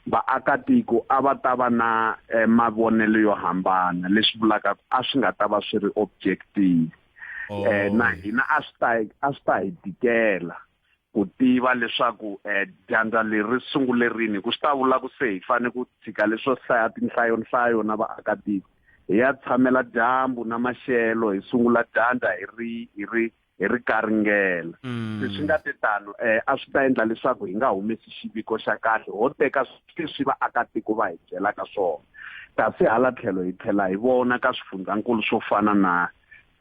vaakatiko a va ta va na eh, mavonelo yo hambana leswi vulaka ku a swi nga ta va swi ri objective oh. eh, na hina a swi ta a swi ta hi tikela ku tiva leswaku eh, dyandza leri ri sungule rini ku swi ta vula ku se hi fanele ku tshika leswo hlaya tinhlayonhlayo na vaakatiko hi ya tshamela dyambu na maxelo hi sungula dyandza hi ri hi ri hi ri karingela mm. se swi nga te tano eh, a swi ta endla leswaku hi nga humesi xiviko xa kahle ho teka leswi vaakatiko va hi byelaka swona kasi hala tlhelo hi tlhela hi vona ka swifundzankulu swo fana na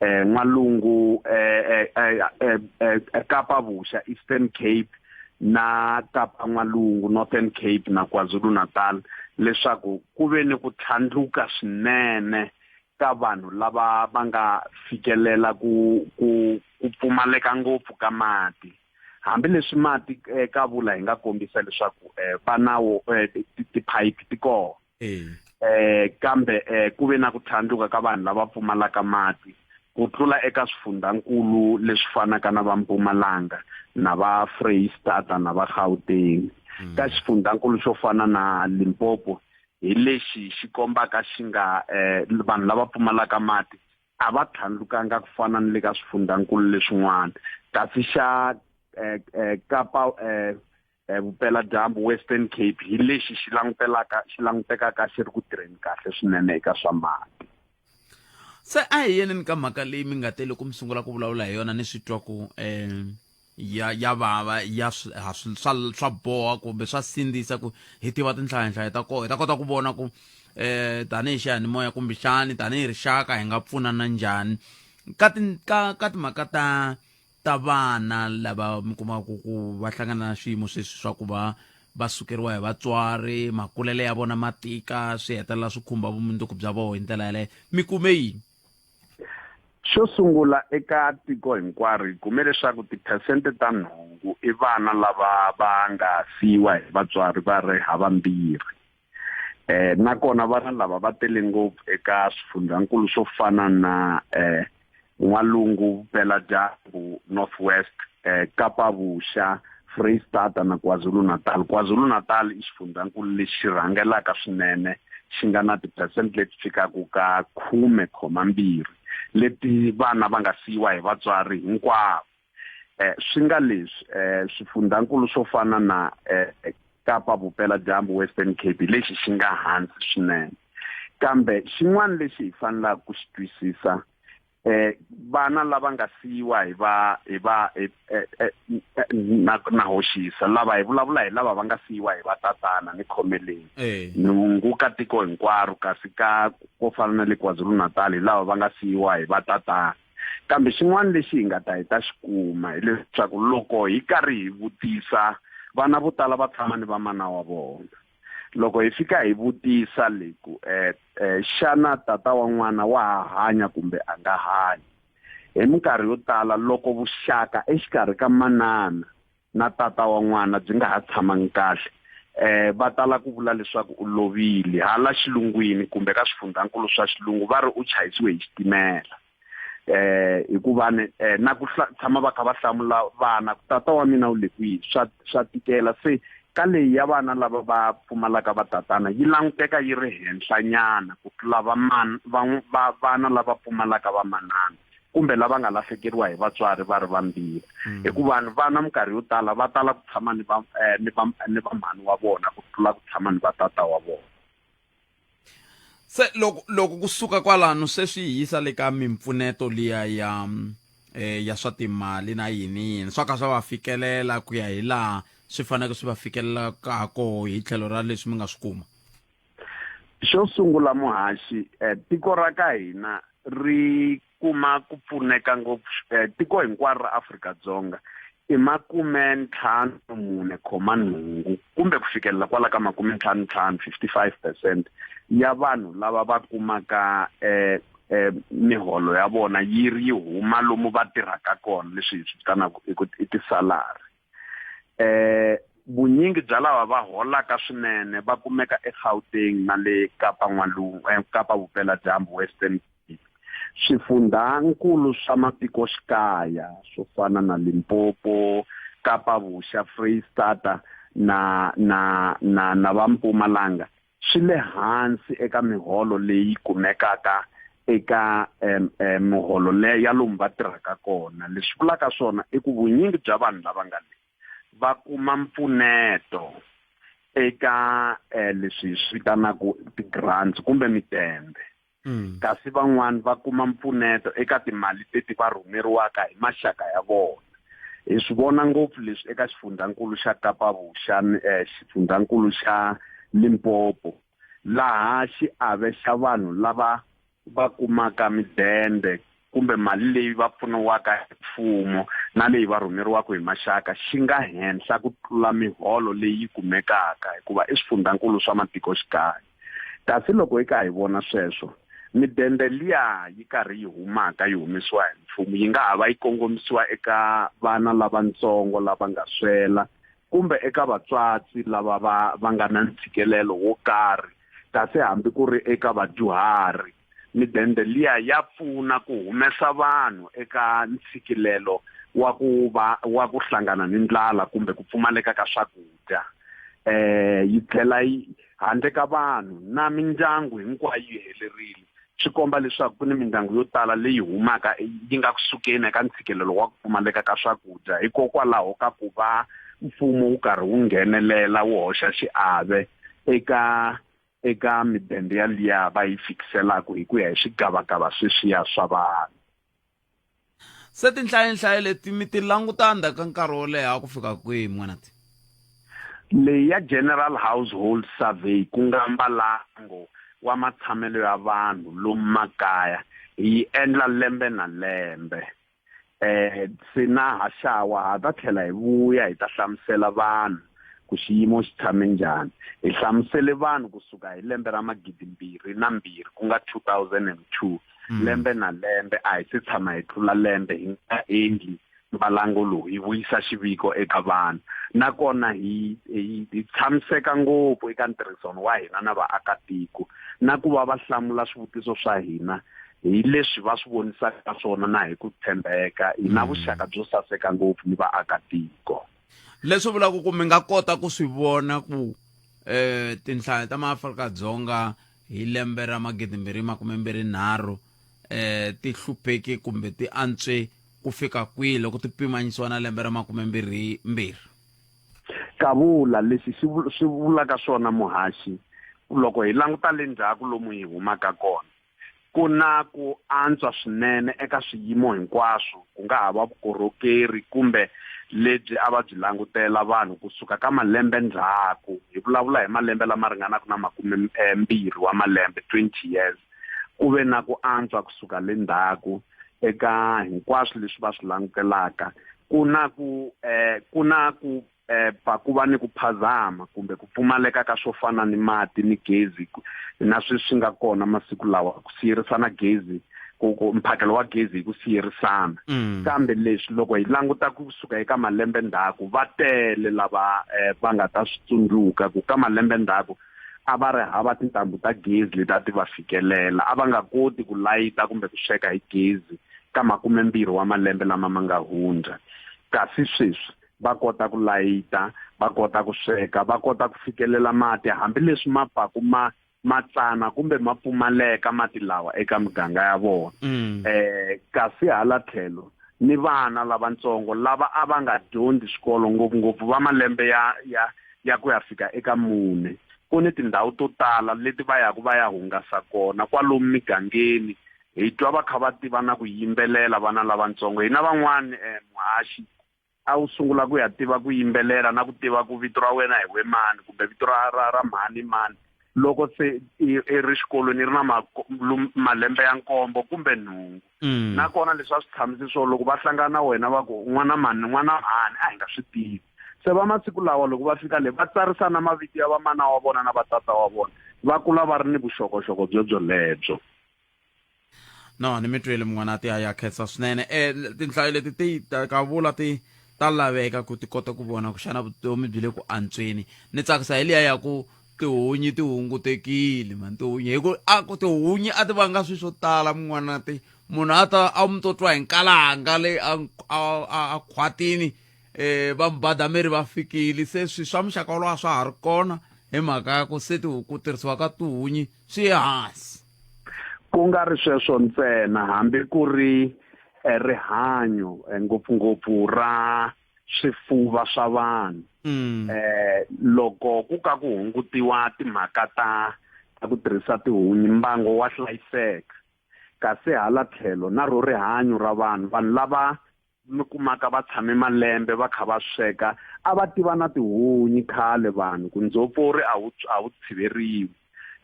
eh n'walungu eh, eh, eh, eh Kapa Vuxa Eastern Cape na Kapa N'walungu Northern Cape na KwaZulu-Natal leswaku ku ve ni ku tlhandluka swinene ka vanhu lava va nga fikelela ku ku ku pfumaleka ngopfu ka mati hambileswi mati ka vula hi nga kombisa leswaku va na wo tiphayiphi ti kona eh kambe eh ku ve na ku tlhandluka ka vanhu lava pfumalaka mati ku tlula eka swifundhankulu leswi fanaka na va Mpumalanga na va Freystata na va Gauteng mm. ka xifundhankulu xo fana na Limpopo hi lexi xi kombaka xi nga eh vanhu lava pfumalaka mati a va tlhandlukanga ku fana ni le ka swifundhankulu leswin'wana kasi xa eh, eh, Kapa eh, eh, vupeladyambu Western Cape hi lexi xi langutelaka xi langutekaka xi ri ku tirheni kahle swinene eka swa mati se a hi yeneni ka mhaka leyi mi nga te loko mi sungula ku vulavula hi yona ni swi twa ku um ya ya vava ya swa swa boha kumbe swa sindzisa ku hi tiva tinhlayanhlaya ta kona hi ta kota ku vona ku eh tanihi xiyanimoya kumbexani tanihi rixaka hi nga pfunana njhani ka ka ka timhaka ta ta vana lava mi kumaka ku va hlangana na swiyimo sweswi swa ku va va sukeriwa hi vatswari makulele ya vona ma tika swi hetelela swi khumba vumundzuku bya vona hi ndlela yaleyo mi kume yini xo sungula eka tiko hinkwaro hi kume leswaku tiphesente ta nhungu i vana lava va nga siyiwa hi vatswari va ri havambirhi eh nakona vana lava va tele ngopfu eka swifundzankulu swo fana na eh N'walungu Vupeladyambu North West eh Kapa Vuxa Freystata na KwaZulu-Natal KwaZulu-Natal i xifundzankulu lexi rhangelaka swinene xi nga na tiphesente leti fikaka ka khume khoma mbirhi leti vana va nga siyiwa hi vatswari hinkwavo eh swi nga leswi eh swifundzankulu swo fana na eh Kapa Vupeladyambu Western Cape lexi xi nga hansi swinene kambe xin'wana lexi hi fanelaka ku xi twisisa eh vana lava nga siyiwa hi va hi va eh, eh, na na hoxisa lava hi vulavula hi lava va nga siyiwa hi va tatana ni khomeleni nhungu ka tiko hinkwaro kasi ka ko fana na le KwaZulu-Natal hi lava va nga siyiwa hi va tatana kambe xin'wana lexi hi nga ta hi ta xi kuma hileswaku loko hi karhi hi vutisa vana vo tala va tshama ni vamana wa vona loko hi fika hi vutisa le ku eh, eh, xana tata wa n'wana wa ha hanya kumbe a nga hanyi hi minkarhi yo tala loko vuxaka exikarhi ka manana na tata wa n'wana byi nga ha tshamangi kahle eh va tala ku vula leswaku u lovile hala xilungwini kumbe ka swifundzankulu swa xilungu va ri u chayisiwe hi xitimela eh hikuva ni eh, na ku tshama va kha va hlamula vana ku tata wa mina u le kwihi swa swa tikela se ka leyi ya vana lava va pfumalaka va tatana yi languteka yi ri henhlanyana ku tlula va va vana lava pfumalaka va manana kumbe lava nga lahlekeriwa hi vatswari va ri vambirhi mm. hikuva vana minkarhi yo tala va tala ku tshama ni va eh, ni va ni va mhani wa vona ku tlula ku tshama ni va tata wa vona se loko loko kusuka kwalano se swi hi yisa le ka mimpfuneto liya ya eh, ya swa timali na yini yini swa ka swa va fikelela ku ya hi laha swi faneleke swi va fikelela ka koho hi tlhelo ra leswi mi nga swi kuma xo sungula muhaxi eh, tiko ra ka hina ri kuma ku pfuneka ngopfu eh, tiko hinkwaro ra Afrika-Dzonga i 54.8 kumbe ku fikelela kwala ka 55, 55 percent ya vanhu lava va kumaka eh, eh, miholo ya vona yi ri yi huma lomu va tirhaka kona leswi hi swi vitanaka i ku i tisalari eh vunyingi bya lava va holaka swinene va kumeka eGauteng na le Kapa N'walungu eh, Kapa Vupeladyambu Western Cape swifundhankulu swa matikoxikaya swo fana na Limpopo Kapa Vuxa Freystata na na na na va Mpumalanga swi le hansi eka miholo leyi kumekaka eka miholo leyi ya lomu va tirhaka kona leswi vulaka swona i ku vunyingi bya vanhu lava nga le va kuma mpfuneto eka eh, leswi hi swi vitanaka ti-grants kumbe midende mm. kasi van'wani va kuma mpfuneto eka timali leti va rhumeriwaka hi maxaka ya vona hi swi vona ngopfu leswi eka xifundzankulu xa Kapa Vuxa eh, xifundzankulu xa Limpopo laha xiave xa vanhu lava va kumaka midende kumbe mali leyi va pfuniwaka hi mfumo na leyi va rhumeriwaka hi maxaka xi nga henhla ku tlula miholo leyi kumekaka hikuva i swifundzankulu swa matikoxikaya kasi loko hi ka hi vona sweswo midende liya yi karhi yi humaka yi humesiwa hi mfumo yi nga ha va yi kongomisiwa eka vana lavatsongo lava nga swela kumbe eka vatswatsi lava va va nga na ntshikelelo wo karhi kasi hambi ku ri eka vadyuhari midende liya ya pfuna ku humesa vanhu eka ntshikilelo wa ku va wa ku hlangana ni ndlala kumbe ku pfumaleka ka swakudya eh yi tlhela yi handle ka vanhu na mindyangu hinkwayo yi helerile swi komba leswaku ku ni mindyangu yo tala leyi humaka yi nga kusukeni eka ntshikelelo wa ku pfumaleka ka swakudya hikokwalaho ka ku va mfumo wu karhi wu nghenelela wu hoxa xiave eka eka midende yaliya va yi fikiselaka hi ku ya hi swigavagava sweswiya swa vanhu se tinhlayonhlayo leti mi ti languta ndzhaku ka nkarhi wo leha ku fika kwihi n'wanati leyi ya general household survey ku nga mbalango wa matshamelo ya vanhu lomu makaya hi yi endla lembe na lembe eh se na ha xawa ha ta tlhela hi vuya hi ta hlamusela vanhu ku xiyimo xi tshame njhani hi hlamusele vanhu kusuka hi lembe ra magidimbirhi na mbirhi ku nga 2002 mm. lembe na lembe a hi se tshama hi tlula lembe hi nga endli mbalango lowu hi vuyisa xiviko eka vanhu nakona hi hi tshamiseka ngopfu eka ntirhisano wa hina na vaakatiko na ku va va hlamula swivutiso swa hina hi leswi va swi vonisaka swona na hi ku tshembeka hi na mm. vuxaka byo saseka ngopfu ni vaakatiko leswi vulaka ku mi nga kota ku swi vona ku eh tinhlayo ta maAfrika-Dzonga hi lembe ra magidimbirhi makumembirhi nharhu eh ti hlupheki kumbe ti antswe ku fika kwihi loko ti pimanyisiwa na lembe ra makumembirhi mbirhi kavula leswi swi vulaka swona muhaxi loko hi languta le ndzhaku lomu hi humaka kona Ku na ku antswa swinene eka swiyimo hinkwaswo, ku nga ha va vukorhokeri kumbe lebyi a va byi langutela vanhu ku suka ka malembe ndzhaku, hi vulavula hi malembe lama ringanaka na makumembirhi wa malembe, 20 years, ku ve na ku antswa ku suka le ndzhaku eka hinkwaswo leswi va swi langutelaka. Ku na ku ku na ku eh, pa ku va ni ku phazama kumbe ku pfumaleka ka swo fana ni mati ni gezi na sweswi swi nga kona masiku lawa ku siyerisana gezi ku ku mphakelo wa gezi hi ku siyerisana mm. kambe leswi loko hi languta kusuka eka malembe ndzhaku va tele lava eh, va nga ta swi tsundzuka ku ka malembe ndzhaku a va ri hava tintambu ta gezi leti a ti va fikelela a va nga koti ku layita kumbe ku sweka hi gezi ka makumembirhi wa malembe lama ma nga hundza kasi sweswi va kota ku layita va kota ku sweka va kota ku fikelela mati hambileswi ma pfaku ma ma tsana kumbe ma pfumaleka mati lawa eka miganga ya vona mm. eh kasi hala tlhelo ni vana lavatsongo lava a va nga dyondzi xikolo ngopfungopfu va malembe ya ya ya ku ya fika eka mune ku ni tindhawu to tala leti va yaka va ya hungasa kona kwalomu migangeni hi twa va kha va tiva na ku yimbelela vana lavatsongo hina van'wani um muhaxi a wu sungula ku ya tiva ku yimbelela na ku tiva ku vito ra wena hi we mani kumbe vito ra ra ra mhani mani loko se i ri xikolweni i ri na malembe ya nkombo kumbe nhungu mm. nakona leswi a swi tshamise swona loko va hlangana na wena va ku n'wana mani n'wana mhani a hi nga swi tivi se va masiku lawa loko va fika le va tsarisa na mavito ya vamana wa vona na vatata wa vona va kula va ri ni vuxokoxoko byebyo lebyo no ni mi twile mun'wana ti ya khensa swinene um tinhlayo leti ti ka vula ti ta laveka ku ti kota ku vona ku xana vutomi byi le ku antsweni ni tsakisa hi liya ya ku tihunyi ti hungutekile mani tihunyi hi ku a ku tihunyi a ti vanga swilo swo tala mun'wana ti munhu a ta a mu to twa hi nkalanga le a a a khwatini um va mubadameri va fikile se swi swa muxaka wolowo a swa ha ri kona hi mhaka ya ku se ku tirhisiwa ka tihunyi swi ye hansi ku nga ri sweswo ntsena hambi ku ri eh, rihanyo eh, ngopfungopfu ra swifuva swa vanhu mm. eh loko ku ka ku hungutiwa timhaka ta ta ku tirhisa tihunyi mbango wa hlayiseka kasi hala tlhelo na ro rihanyo ra vanhu vanhu lava mi kumaka va tshame malembe va kha va sweka a va tiva na tihunyi khale vanhu ku ndzopfori a wu a wu tshiveriwi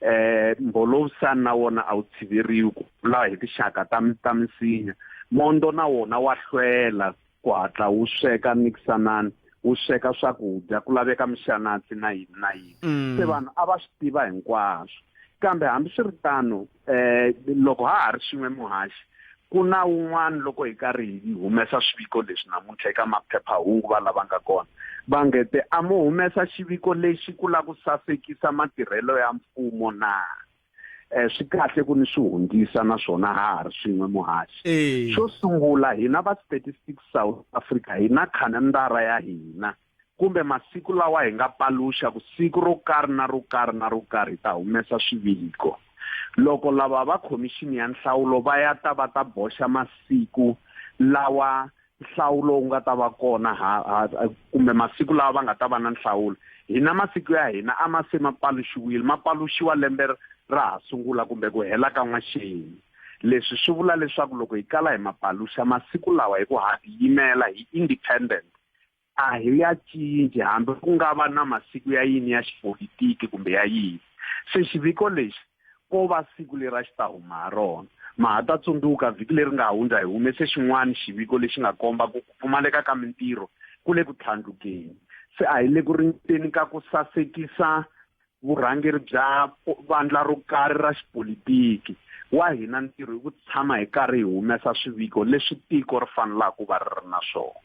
eh mbolovisani na wona a wu tshiveriwi ku vula hi tinxaka ta ta misinya mondo na wona wa hlwela ku hatla wu sweka mikisanani wu sweka swakudya ku laveka mixanatsi na yini na yini mm. se vanhu a va swi tiva hinkwaswo kambe hambiswiritano eh loko ha ha ri swin'we muhaxi ku na wun'wana loko hi karhi hi humesa swiviko leswi namuntlha eka maphephahungu va lava nga kona va nge te a mo humesa xiviko lexi ku lava ku sasekisa matirhelo ya mfumo na eh swi kahle ku ni swi hundzisa naswona ha ha ri swin'we muhaxi xo sungula hina va Statistics South Africa hi na khalendara ya hina kumbe masiku lawa hi nga paluxa ku siku ro karhi na ro karhi na ro karhi hi ta humesa swiviko. Loko lava va khomixini ya nhlawulo va ya ta va ta boxa masiku lawa nhlawulo wu nga ta va kona ha, ha, kumbe masiku lawa va nga ta va na nhlawulo, hina masiku ya hina a ma se ma paluxiwile, ma paluxiwa lembe ra ha sungula kumbe ku hela ka n'waxemu. Leswi swi vula leswaku loko hi kala hi ma paluxa masiku lawa hi ku ha tiyimela hi independent, a hi ya cinci hambi ku nga va na masiku ya yini ya xipolitiki kumbe ya yini se xiviko lexi ko va siku leri a xi ta huma ha rona ma ha ta tsundzuka vhiki leri nga hundza hi humese xin'wana xiviko lexi nga komba ku ku pfumaleka ka mintirho ku le ku tlhandlukeni se a hi le ku ringeteni ka ku sasekisa vurhangeri bya vandla ro karhi ra xipolitiki wa hina ntirho i ku tshama hi karhi hi humesa swiviko leswi tiko ri fanelaka ku va ri ri na swona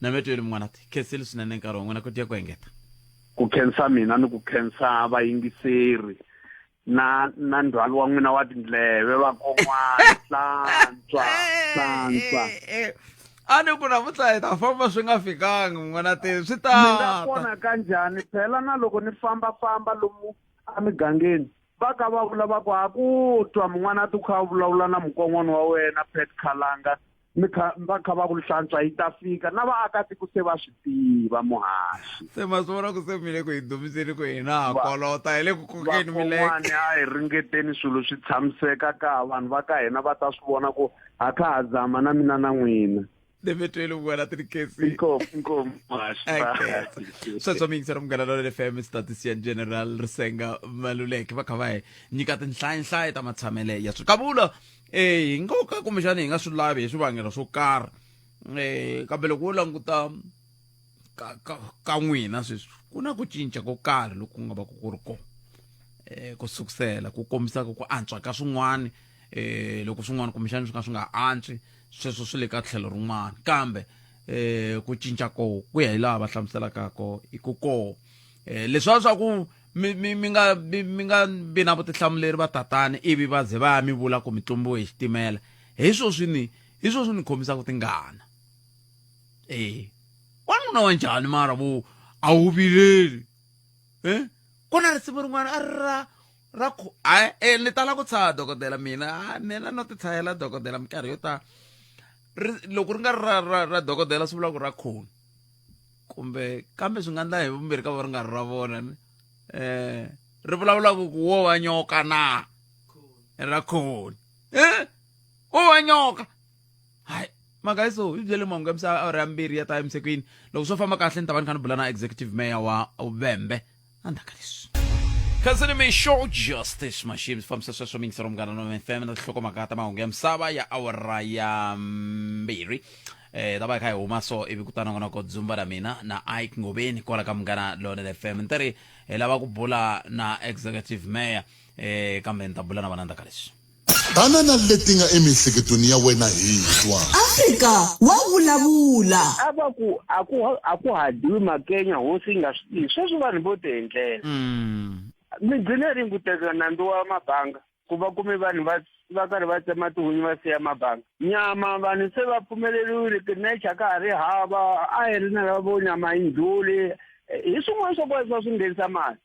nametweni mun'wana khensile swinene nkarhi wa n'wina ku tiya ku engeta ku khensa mina ni ku khensa vayingiseri na na ndzhwalo wa n'wina wa tindleve vakon'wana hlantswa hlantswa a ni ku namuntlha hi ta famba swi nga fikangi mun'wana te swi ta mi nga pona kanjhani phela na loko ni fambafamba lomu emigangeni va ka va vula va ku ha ku twa mun'wana a ti kha a vulavula na mukon'wana wa wena Pat Khalanga mi kha va kha va ku hlantswa yi ta fika na vaakatiko se va swi tiva muhaxi se ma swi vona ku se mi le ku hi dumiseni ku hina ha kolota hi le ku kokeni milenge a hi ringeteni swilo swi tshamiseka ka vanhu va ka hina va ta swi vona ku ha kha ha zama na mina na n'wina demetwele vona ti kesi inkomu muhaxi sweswo mi yingisela munghana lonene fm statistician general risenga maluleke va kha va hi nyika tinhlayinhlayi ta matshamele ya swilo kavula eh hi ngo ka kumbexana hi nga swi lavi hi swivangelo swo karhi eh kambe loko wo languta ka ka ka n'wina sweswi ku na ku cinca ko karhi loku nga va ku ku ri kona eh ku sukusela ku kombisaka ku antswa ka swin'wana eh loko swin'wana kumbexana swi nga swi nga antswi sweswo swi le ka tlhelo rin'wana kambe eh ku cinca ko ku ya hi laha va hlamuselaka ko i ku koho eh leswiya swa ku mi mi mi nga mi, mi nga vi na vutihlamuleri va tatani ivi va ze va ya mi vula ku mi tlumbiwe hi xitimela hi swo swi ni hi swo swi ni khomisaka tingana eh wanuna wa njhani mara vo a wu vileli eh ku na risimu rin'wana a ri ra ra ku a eh ni tala ku tshaha dokodela mina a mina no ti tshahela dokodela minkarhi yo tala loko ri nga ri ra ra ra dokodela swi vula ku ra khoni kumbe kambe swi nga ndla hi vumbirhi ka va ri nga ri ra vona ni eh ri vulavula ku ku wo wa nyoka na ra khoni eh wo wa nyoka hayi mhaka yi so yi byele mahungu ya misava awara ya mbirhi ya ta emisekwini loko swo famba kahle ni ta va ni kha ni bula na executive mayor wa vembe endzhaku ka leswi. Khensani Mixo Justice Mashim fambisa sweswo mingisero munghana no FM na tinhlokomhaka ta mahungu ya misava ya awara ya mbirhi eh ta va hi kha hi huma so ivi ku ta nongonoko dzumba ra mina na Ike Ngobeni kwala ka munghana Lonene FM ni teri hi lava ku bula na executive mayor eh kambe ni ta bula na vona ndzhaku ka leswi Tana na leti nga emiehleketweni ya wena hi twa. Afrika wa vulavula. A va ku a ku a ku ha dyiwi makenya hosi yi nga swi tivi sweswi vanhu vo ti endlela mi gcine rini ku teka nandzu wa mabanga ku va kume vanhu va va karhi va tsema tihunyi va siya mabanga nyama vanhu se va pfumeleriwile tinecha ka ha ri hava a hi ri na lava vo nyama yi ndlhuli hi swin'wana swa kona swa swi nghenisa mali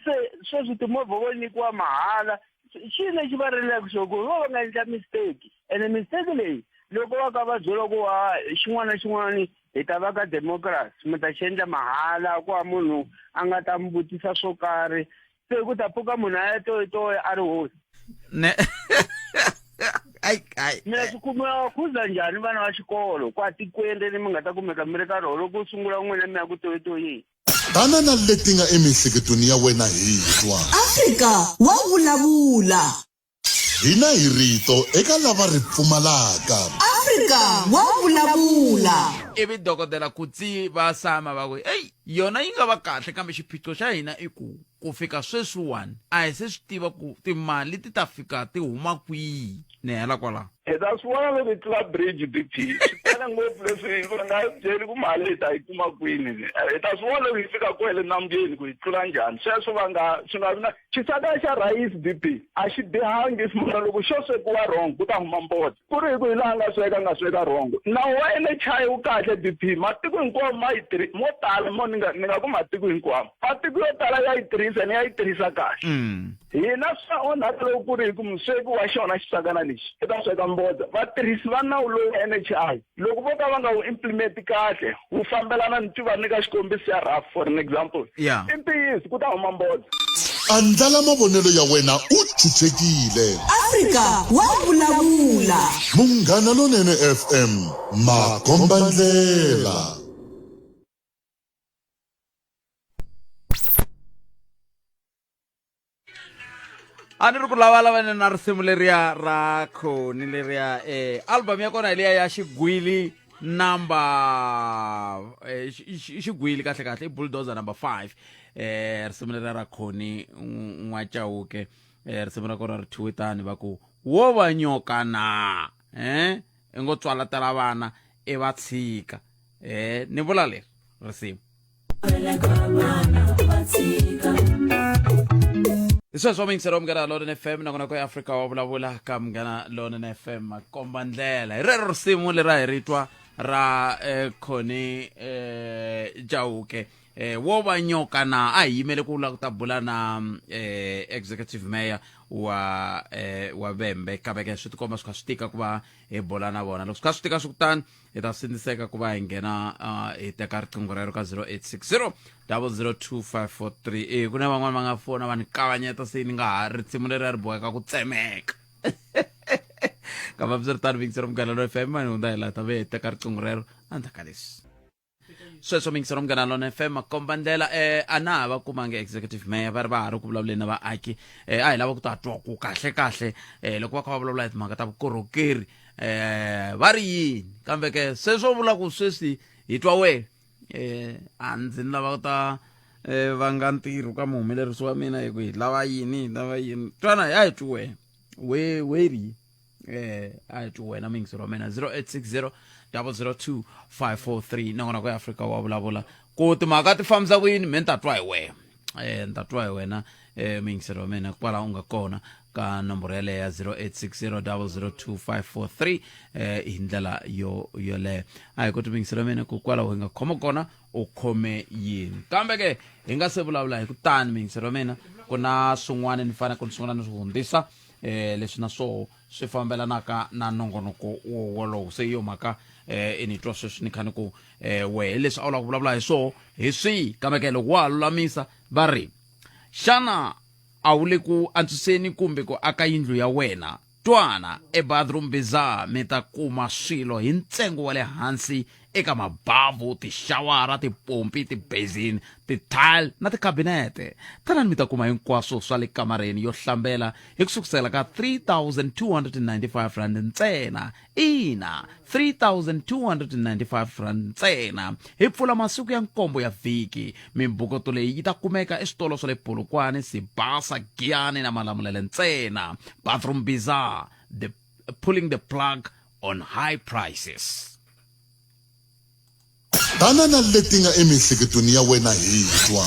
se sweswi timovha vo nyikiwa mahala xi lexi va rilaka xo ku vo va nga endla mistake ene mistake leyi loko va ka va byela ku wa xin'wana na xin'wana hi ta va ka democracy mi ta xi endla mahala ku va munhu a nga ta mi vutisa swo karhi se ku ta pfuka munhu a ya toyitoyi a ri hosi ne ai ai mina swi kumiwa khuza njhani vana va xikolo kwa tikweni leri mi nga ta kumeka mi ri ka rona loko ku sungula n'wina mi ya ku toyitoyini Tana na leti nga emiehleketweni ya wena hi twa. Afrika wa vulavula. Hina hi rito eka lava ri pfumalaka. Afrika wa vulavula. Ivi dokodela Kutsi va sama va ku, Eyi, yona yi nga va kahle kambe xiphiqo xa hina i ku, ku fika sweswiwani a hi se swi tiva ku timali ti ta fika ti huma kwihi. Ni hela kwalaho. Hi ta swi vona loko hi tlula bridge BP. Swi tele ngopfu leswi va nga byeli ku mali hi ta yi kuma kwini. Hi ta swi vona loko hi fika kwele nambyeni ku hi tlula njhani. Sweswo va nga swi nga vi na xisaka xa rhayisi BP a xi bihangi if mara loko xo swekiwa wrong ku ta huma mbodza. Ku ri hi ku hi laha nga sweka nga sweka wrong. Nawu wa NHI wu kahle BP matiko hinkwawo ma yi tirhi mo tala mo ni nga ni nga ku matiko hinkwawo. Matiko yo tala ya yi tirhisa ene ya yi tirhisa kahle. Hina swa onhaka loko ku ri hi ku musweki wa xona xisakana lexi i ta sweka mbodza. Vatirhisi va nawu lowu wa NHI loko vo ka va nga wu implement kahle wu fambelana ni tiva nyika xikombiso ya rough for an example. Yeah. I ntiyiso ku ta huma mbodza. Andlala mavonelo ya wena u chuchekile. Afrika wa vulavula. Munghana Lonene FM, makombandlela. A ni ri ku lavalavane na risimu leriya ra khoni leriya eh album ya kona hi liya ya xigwili number eh, xigwili kahle kahle i bulldozer number 5 eh risimu leriya ra khoni n'wachauke eh risimu ra kona ri thyiwe tani va ku wo va nyoka na eh i ngo tswalatela vana i va tshika eh ni vula leri risimu hi sweswo muyingiseri wa munghana lonene fm nakona ku afrika wa vulavula ka munghana lonene fm makomba ndlela hi rero risimu leri a hi ri twa ra eh, khoni eh, jawuke eh, wo va nyoka na a hi yimele ku la ku ta bula na eh, executive mayor wa eh, wa vembe kambe ke swi tikomba swi kha swi tika ku va hi bula na vona loko swi kha swi tika swi kutani hi ta sindziseka ku va hi nghena uh, hi teka riqingho rero ka 0860 002543 e ku na van'wani va nga fona va ni kavanyeta se ni nga ha risimu leri a ri boheka ku tsemeka kambe hambiswiritano vingisi ra munghana lo fm mani hundza hi laha ta ve hi teka riqingho rero endzhaku ka leswi Sweswo miyingiselo munghana lona FM makomba ndlela eh a na ha va kumangi executive mayor va ri va ha ri ku vulavuleni na vaaki eh a hi lava ku ta twa ku kahle kahle eh loko va kha va vulavula hi timhaka ta vukorhokeri eh va ri yini kambe ke sweswo vula ku sweswi hi twa wena eh a ndzi ni lava ku ta eh vanga ntirho ka muhumelerisi wa mina hi ku hi lava yini hi lava yini twana ya hi twi wena we we ri eh a hi twi wena muyingiseri wa mina 0860 002 543 nakona ku Afrika wa vulavula ku timhaka ti fambisa ku yini me ni ta twa hi wena eh ni ta twa hi wena eh muyingiseri wa mina kwala u nga kona ka nomboro yaleyo ya 0860 002 eh hi ndlela yo yoleyo a hi koti muyingiseri wa mina ku kwalaho hi nga khoma kona u khome yini kambe ke hi nga se vulavula hi ku tani muyingiseri wa mina ku na swin'wana ni fanele ku ni sungula ni swi hundzisa eh leswi na swoho swi fambelanaka na nongonoko wo wolowo se hi yo mhaka eh i ni twa sweswi ni kha ni ku eh wehe leswi a wu lava ku vulavula hi swoho hi swihi kambe ke loko wa ha lulamisa va ri xana a wu le ku antswiseni kumbe ku aka yindlu ya wena Twana, eBathroom Bizarre mi ta kuma swilo hi ntsengo wa le hansi eka mabavhu, tixawara, tipompi, tibezini, ti-tile na tikhabinete. Tanani mi ta kuma hinkwaswo swa le kamareni yo hlambela hi ku sukusela ka R3 295 ntsena. Ina, R3 295 ntsena. Hi pfula masiku ya nkombo ya vhiki. Mibukoto leyi yi ta kumeka eswitolo swa le Polokwane, Sibasa, Giyani na Malamulele ntsena. Bathroom Bizarre, the pulling the plug on high prices. Tana na leti nga emiehleketweni ya wena hi twa.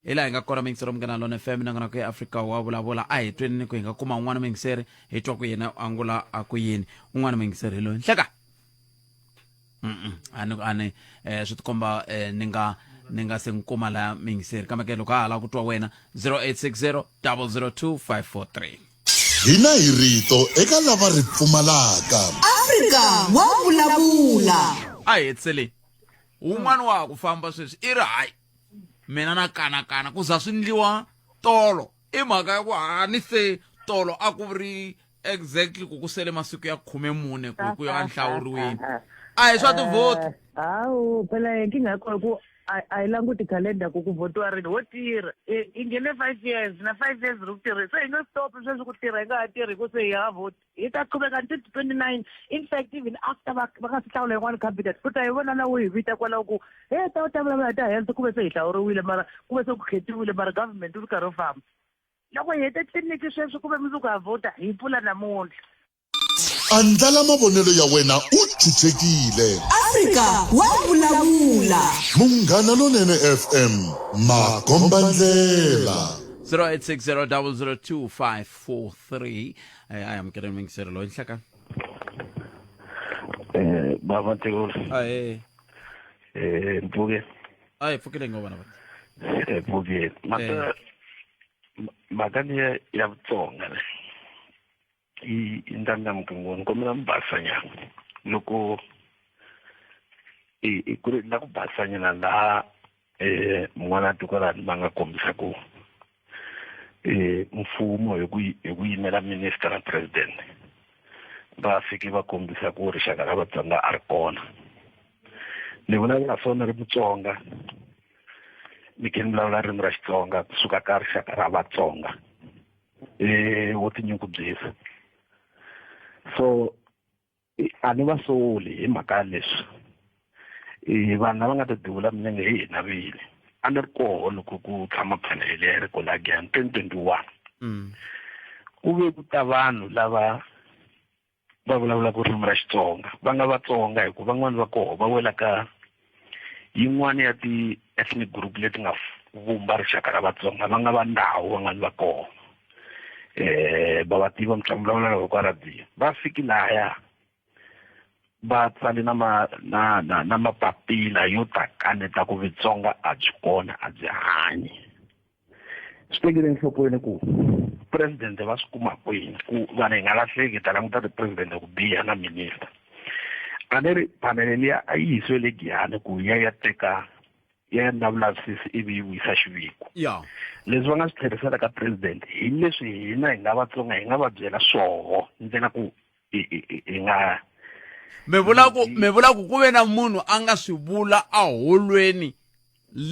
Hi laha hi nga kona muyingiseri wa Munghana Lona FM nongonoko ya Afrika wa vulavula. A hi tweni ni ku hi nga kuma un'wana muyingiseri hi twa ku yena u angula a ku yini. Un'wana muyingiseri hi loyi. Nhleka. Mm ani ani eh swi tikomba eh, ni nga ni nga se nkuma la muyingiseri kambe ke loko ha ha lava ku twa wena 0860 002 543. Hina hi rito eka lava ri pfumalaka. Afrika wa vulavula. A hi hetiseleni. Wun'wana wa ha ku famba sweswi i ri hayi mina na kanakana ku za swi ndliwa tolo i mhaka ya ku hani se tolo a ku ri exactly ku ku sele masiku ya 14 ku ku ya nhlawuriweni a hi swa tivhoti. Hawu phela nkingha ya kona ku a hi languti calendar ku ku vhotiwa rini ho tirha i nghene 5 years na 5 years ri ku tirheni se hi nge stop sweswi ku tirha hi nga ha tirhi hi ku se hi ha vhoti hi ta qhubeka until 29. In fact, even after va va nga si hlawula yin'wana cabinet ku ta hi vona na wo hi vita kwalaho ku he ta u ta vulavula hi ta health ku ve se hi hlawuriwile mara ku ve se ku khetiwile mara government u ri karhi u famba. Loko hi hete tliliniki sweswi ku ve mundzuku ha vhota hi pfula namuntlha. Andlala mavonelo ya wena u chuchekile. Afrika wa vulavula. Munghana Lonene FM, makombandlela. 0860002543. A hi amukeleni muyingiseri loyi nhlekani. Baba Ntekolo. Ahee. Mpfuke. A hi pfukile ngo vana va. Pfukile. Mata mhaka liya ya Vutsonga le yi yi ndlandlamuke ngopfu ni kombela mi basanyana loko i ku ri la ku basanyana laha mun'wana tiko laha va nga kombisa ku mfumo hi ku hi ku yimela minister na president va fiki va kombisa ku rixaka ra Vatsonga a ri kona. Ni vulavula swona ri Mutsonga ni khe ni vulavula ririmi ra Xitsonga kusuka ka rixaka ra Vatsonga wo tinyungubyisa. So a ni va soli hi mhaka ya leswi vanhu lava nga ta duvula milenge hi hina vini. A ni ri koho loko ku tshama panel liya ri kona again 2021. Ku ve ku ta vanhu lava va vulavulaka ririmi ra Xitsonga va nga Vatsonga hi ku van'wani va koho va wela ka yin'wani ya ti-ethnic group leti nga vumba rixaka ra Vatsonga va nga va ndhawu van'wani va koho va va tiva mi vulavula loko ka radio va fiki lahaya va tsale na ma na na na mapapila yo ta kaneta ku Vitsonga a byi kona a byi hanyi. Swi tekele enhlokweni ku president va swi kuma kwini ku vanhu hi nga lahleki hi ta languta ti-president ku biha na minister. A ni ri panele liya a yi yisiwe le Giyani ku ya ya teka ya endla vulavisisi ivi yi vuyisa xiviko. Leswi va nga swi tlherisela ka president hi leswi hina hi nga Vatsonga hi nga va byela swoho ntsena ku hi nga mi vula ku mi vula ku ku ve na munhu a nga swi vula a holweni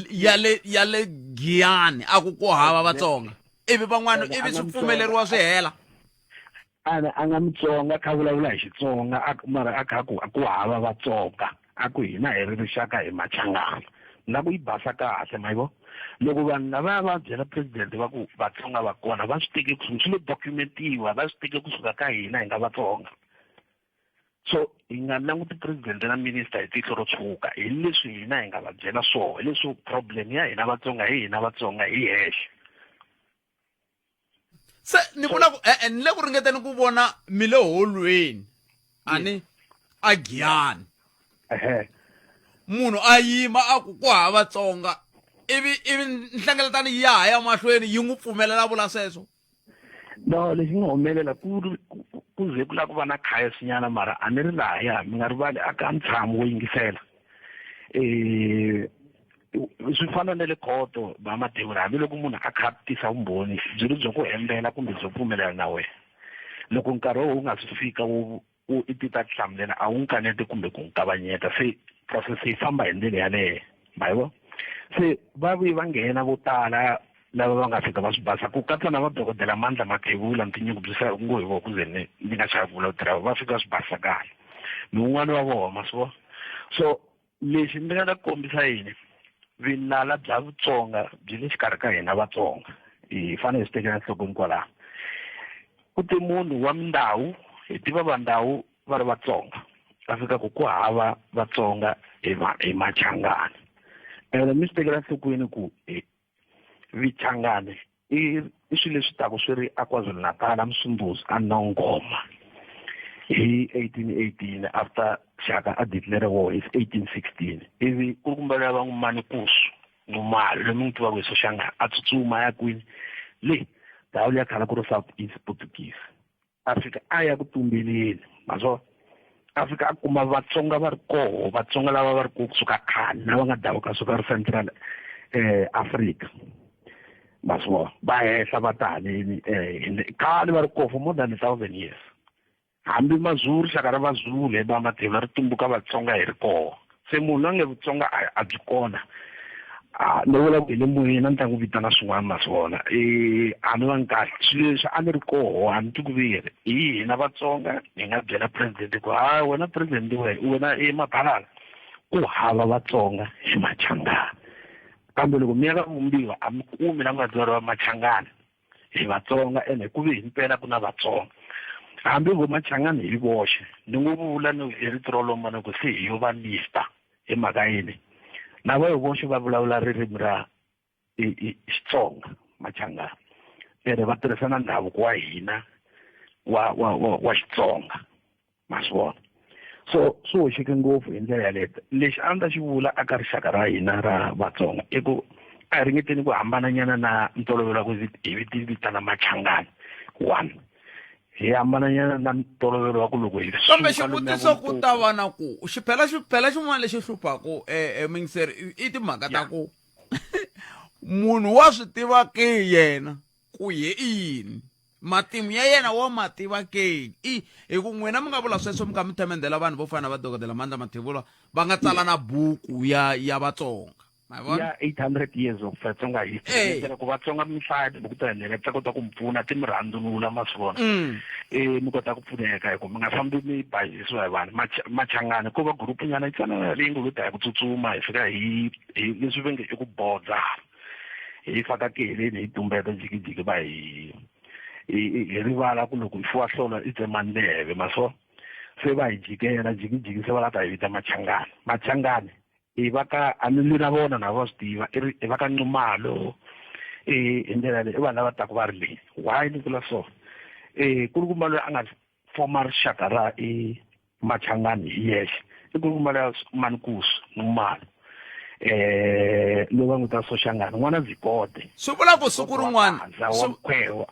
ya le ya le Giyani a ku ku hava Vatsonga ivi van'wana ivi swi pfumeleriwa swi hela. A a nga Mutsonga kha vulavula hi Xitsonga a mara a kha ku ku hava Vatsonga a ku hina hi ri rixaka hi Machangana na ku yi basa kahle ma yi vo. Loko vanhu lavaya va byela president va ku Vatsonga va kona va swi teke kusuka swi lo documentiwa va swi teke kusuka ka hina hi nga Vatsonga. So hi nga languti president na minister hi tihlo ro tshuka hi leswi hina hi nga va byela swoho hi leswi problem ya hina Vatsonga hi hina Vatsonga hi hexe. Se ni vula ku e-e ni le ku ringeteni ku vona mi le holweni a ni a Giyani munhu a yima a ku ku hava Vatsonga ivi ivi nhlengeletano yi ya ha ya mahlweni yi n'wi pfumelela vula sweswo. No lexi nga humelela ku ku ze ku lava ku va na chaos nyana mara a ni ri lahaya mi nga rivali a ka ntshamo wo yingisela swi fana na le khoto va mathewula hambiloko munhu a kha a tisa vumbhoni byi ri bya ku hembela kumbe byo pfumelelana na wena. Loko nkarhi wu nga si fika wo wo i ti ta tihlamulela a wu n'wi kaneti kumbe ku n'wi kavanyeta se process yi famba hi ndlela yaleyo ma yi vona se va vuye va nghena vo tala lava va nga fika va swi basa ku katsa na vadokodela Mandla Mathebula ni tinyungubyisa ngo hi vona ku ze ni ni nga chavi ku vulavula va fika va swi basa kahle ni wun'wana wa vona ma swi vona so lexi ni nga ta kombisa yini vilala bya Vutsonga byi le xikarhi ka hina Vatsonga hi fanele hi swi tekela enhlokweni kwalaho ku te munhu wa Mindhawu hi tiva Vandhawu va ri Vatsonga a fika ku ku hava Vatsonga hi hi Machangani ene mi swi tekela enhlokweni ku hi Vichangani i i swilo leswi taku swi ri a KwaZulu-Natal a Msunduzi a Nongoma hi 1818 after Shaka a declare war hi 1816 ivi ku ri kumbe loyi va n'wi mani kusu Nxumalo loyi mi n'wi tivaka hi Soshangana a tsutsuma a ya kwini le ndhawu liya khale ku ri South East Portuguese a fika a ya ku tumbeleni ma swo a fika a kuma Vatsonga va ri koho Vatsonga lava va ri koho kusuka khale lava nga davuka suka ri Central eh Africa ma swi vona va hehla va ta haleni eh khale va ri koho for more than 1000 years hambi Mazulu rixaka ra Mazulu hi va Matheva ri tumbuka Vatsonga hi ri koho se munhu loyi a nge Vutsonga a byi kona a ni vula ku hi le moyeni a ni ta n'wi vitana swin'wana ma swi vona i a ni vangi kahle swilo leswi a ni ri koho a ni twi ku vuyeri hi hina Vatsonga hi nga byela president ku hayi wena president wena wena i mabhalala ku hava Vatsonga hi Machangana kambe loko mi ya ka vumbiwa a mi kumi la ku nga byariwa Machangana hi Vatsonga ene ku ve himpela ku na Vatsonga hambi vo Machangani hi voxe ni ngo vula ni hi rito ro lomba ni ku se hi yo va lista hi mhaka yini na va hi voxe va vulavula ririmi ra Xitsonga Machangani ene va tirhisa na ndhavuko wa hina wa wa wa wa Xitsonga ma swi vona so swi hoxeke ngopfu hi ndlela yaleyo lexi a ndzi ta xi vula aka rixaka ra hina ra Vatsonga i ku a hi ringeteni ku hambananyana na ntolovelo wa ku hi vitana Machangani one hi hambananyana na ntolovelo wa ku loko hi kambe xivutiso ku ta va na ku xiphela xiphela xin'wana lexi hluphaku um muyingiseri i timhaka ta ku munhu wa swi tiva ke yena ku ye i yini matimu ya yena wa ma tiva ke i hi ku n'wina mi nga vula sweswo mi kha mi themendhela vanhu vo fana na va dokodela Mandla Mathebula va nga tsala na buku ya ya Vatsonga ma vona ya 800 years of Vatsonga history hey. ku Vatsonga mi hlaya tibuku ta hina ta kota ku mi pfuna ti mi rhandzulula ma swi vona eh mi kota ku pfuneka hi ku mi nga fambi mi bayisiwa hi vanhu Machangani ko va group nyana yi tsanana leyi ngo lo ta hi ku tsutsuma hi fika hi leswi va nge i ku bodza hi faka keheleni hi tumbeta jikijiki va hi hi rivala ku loko hi fuwa hlolwa i tsema ndleve ma swo se va hi jikela jikijiki se va la ta hi vita Machangani Machangani i va ka a ni lwi na vona na va swi tiva i ri i va ka Nxumalo i hi ndlela leyi i vanhu lava taku va ri leyi why ni vula so ku ri kuma loyi a nga foma rixaka ra i Machangani hi yexe i ku ri kuma loyi Manikusu Nxumalo loyi va n'wi ta Soshangana n'wana Zikode swi vula ku siku rin'wana wa Mkhwewa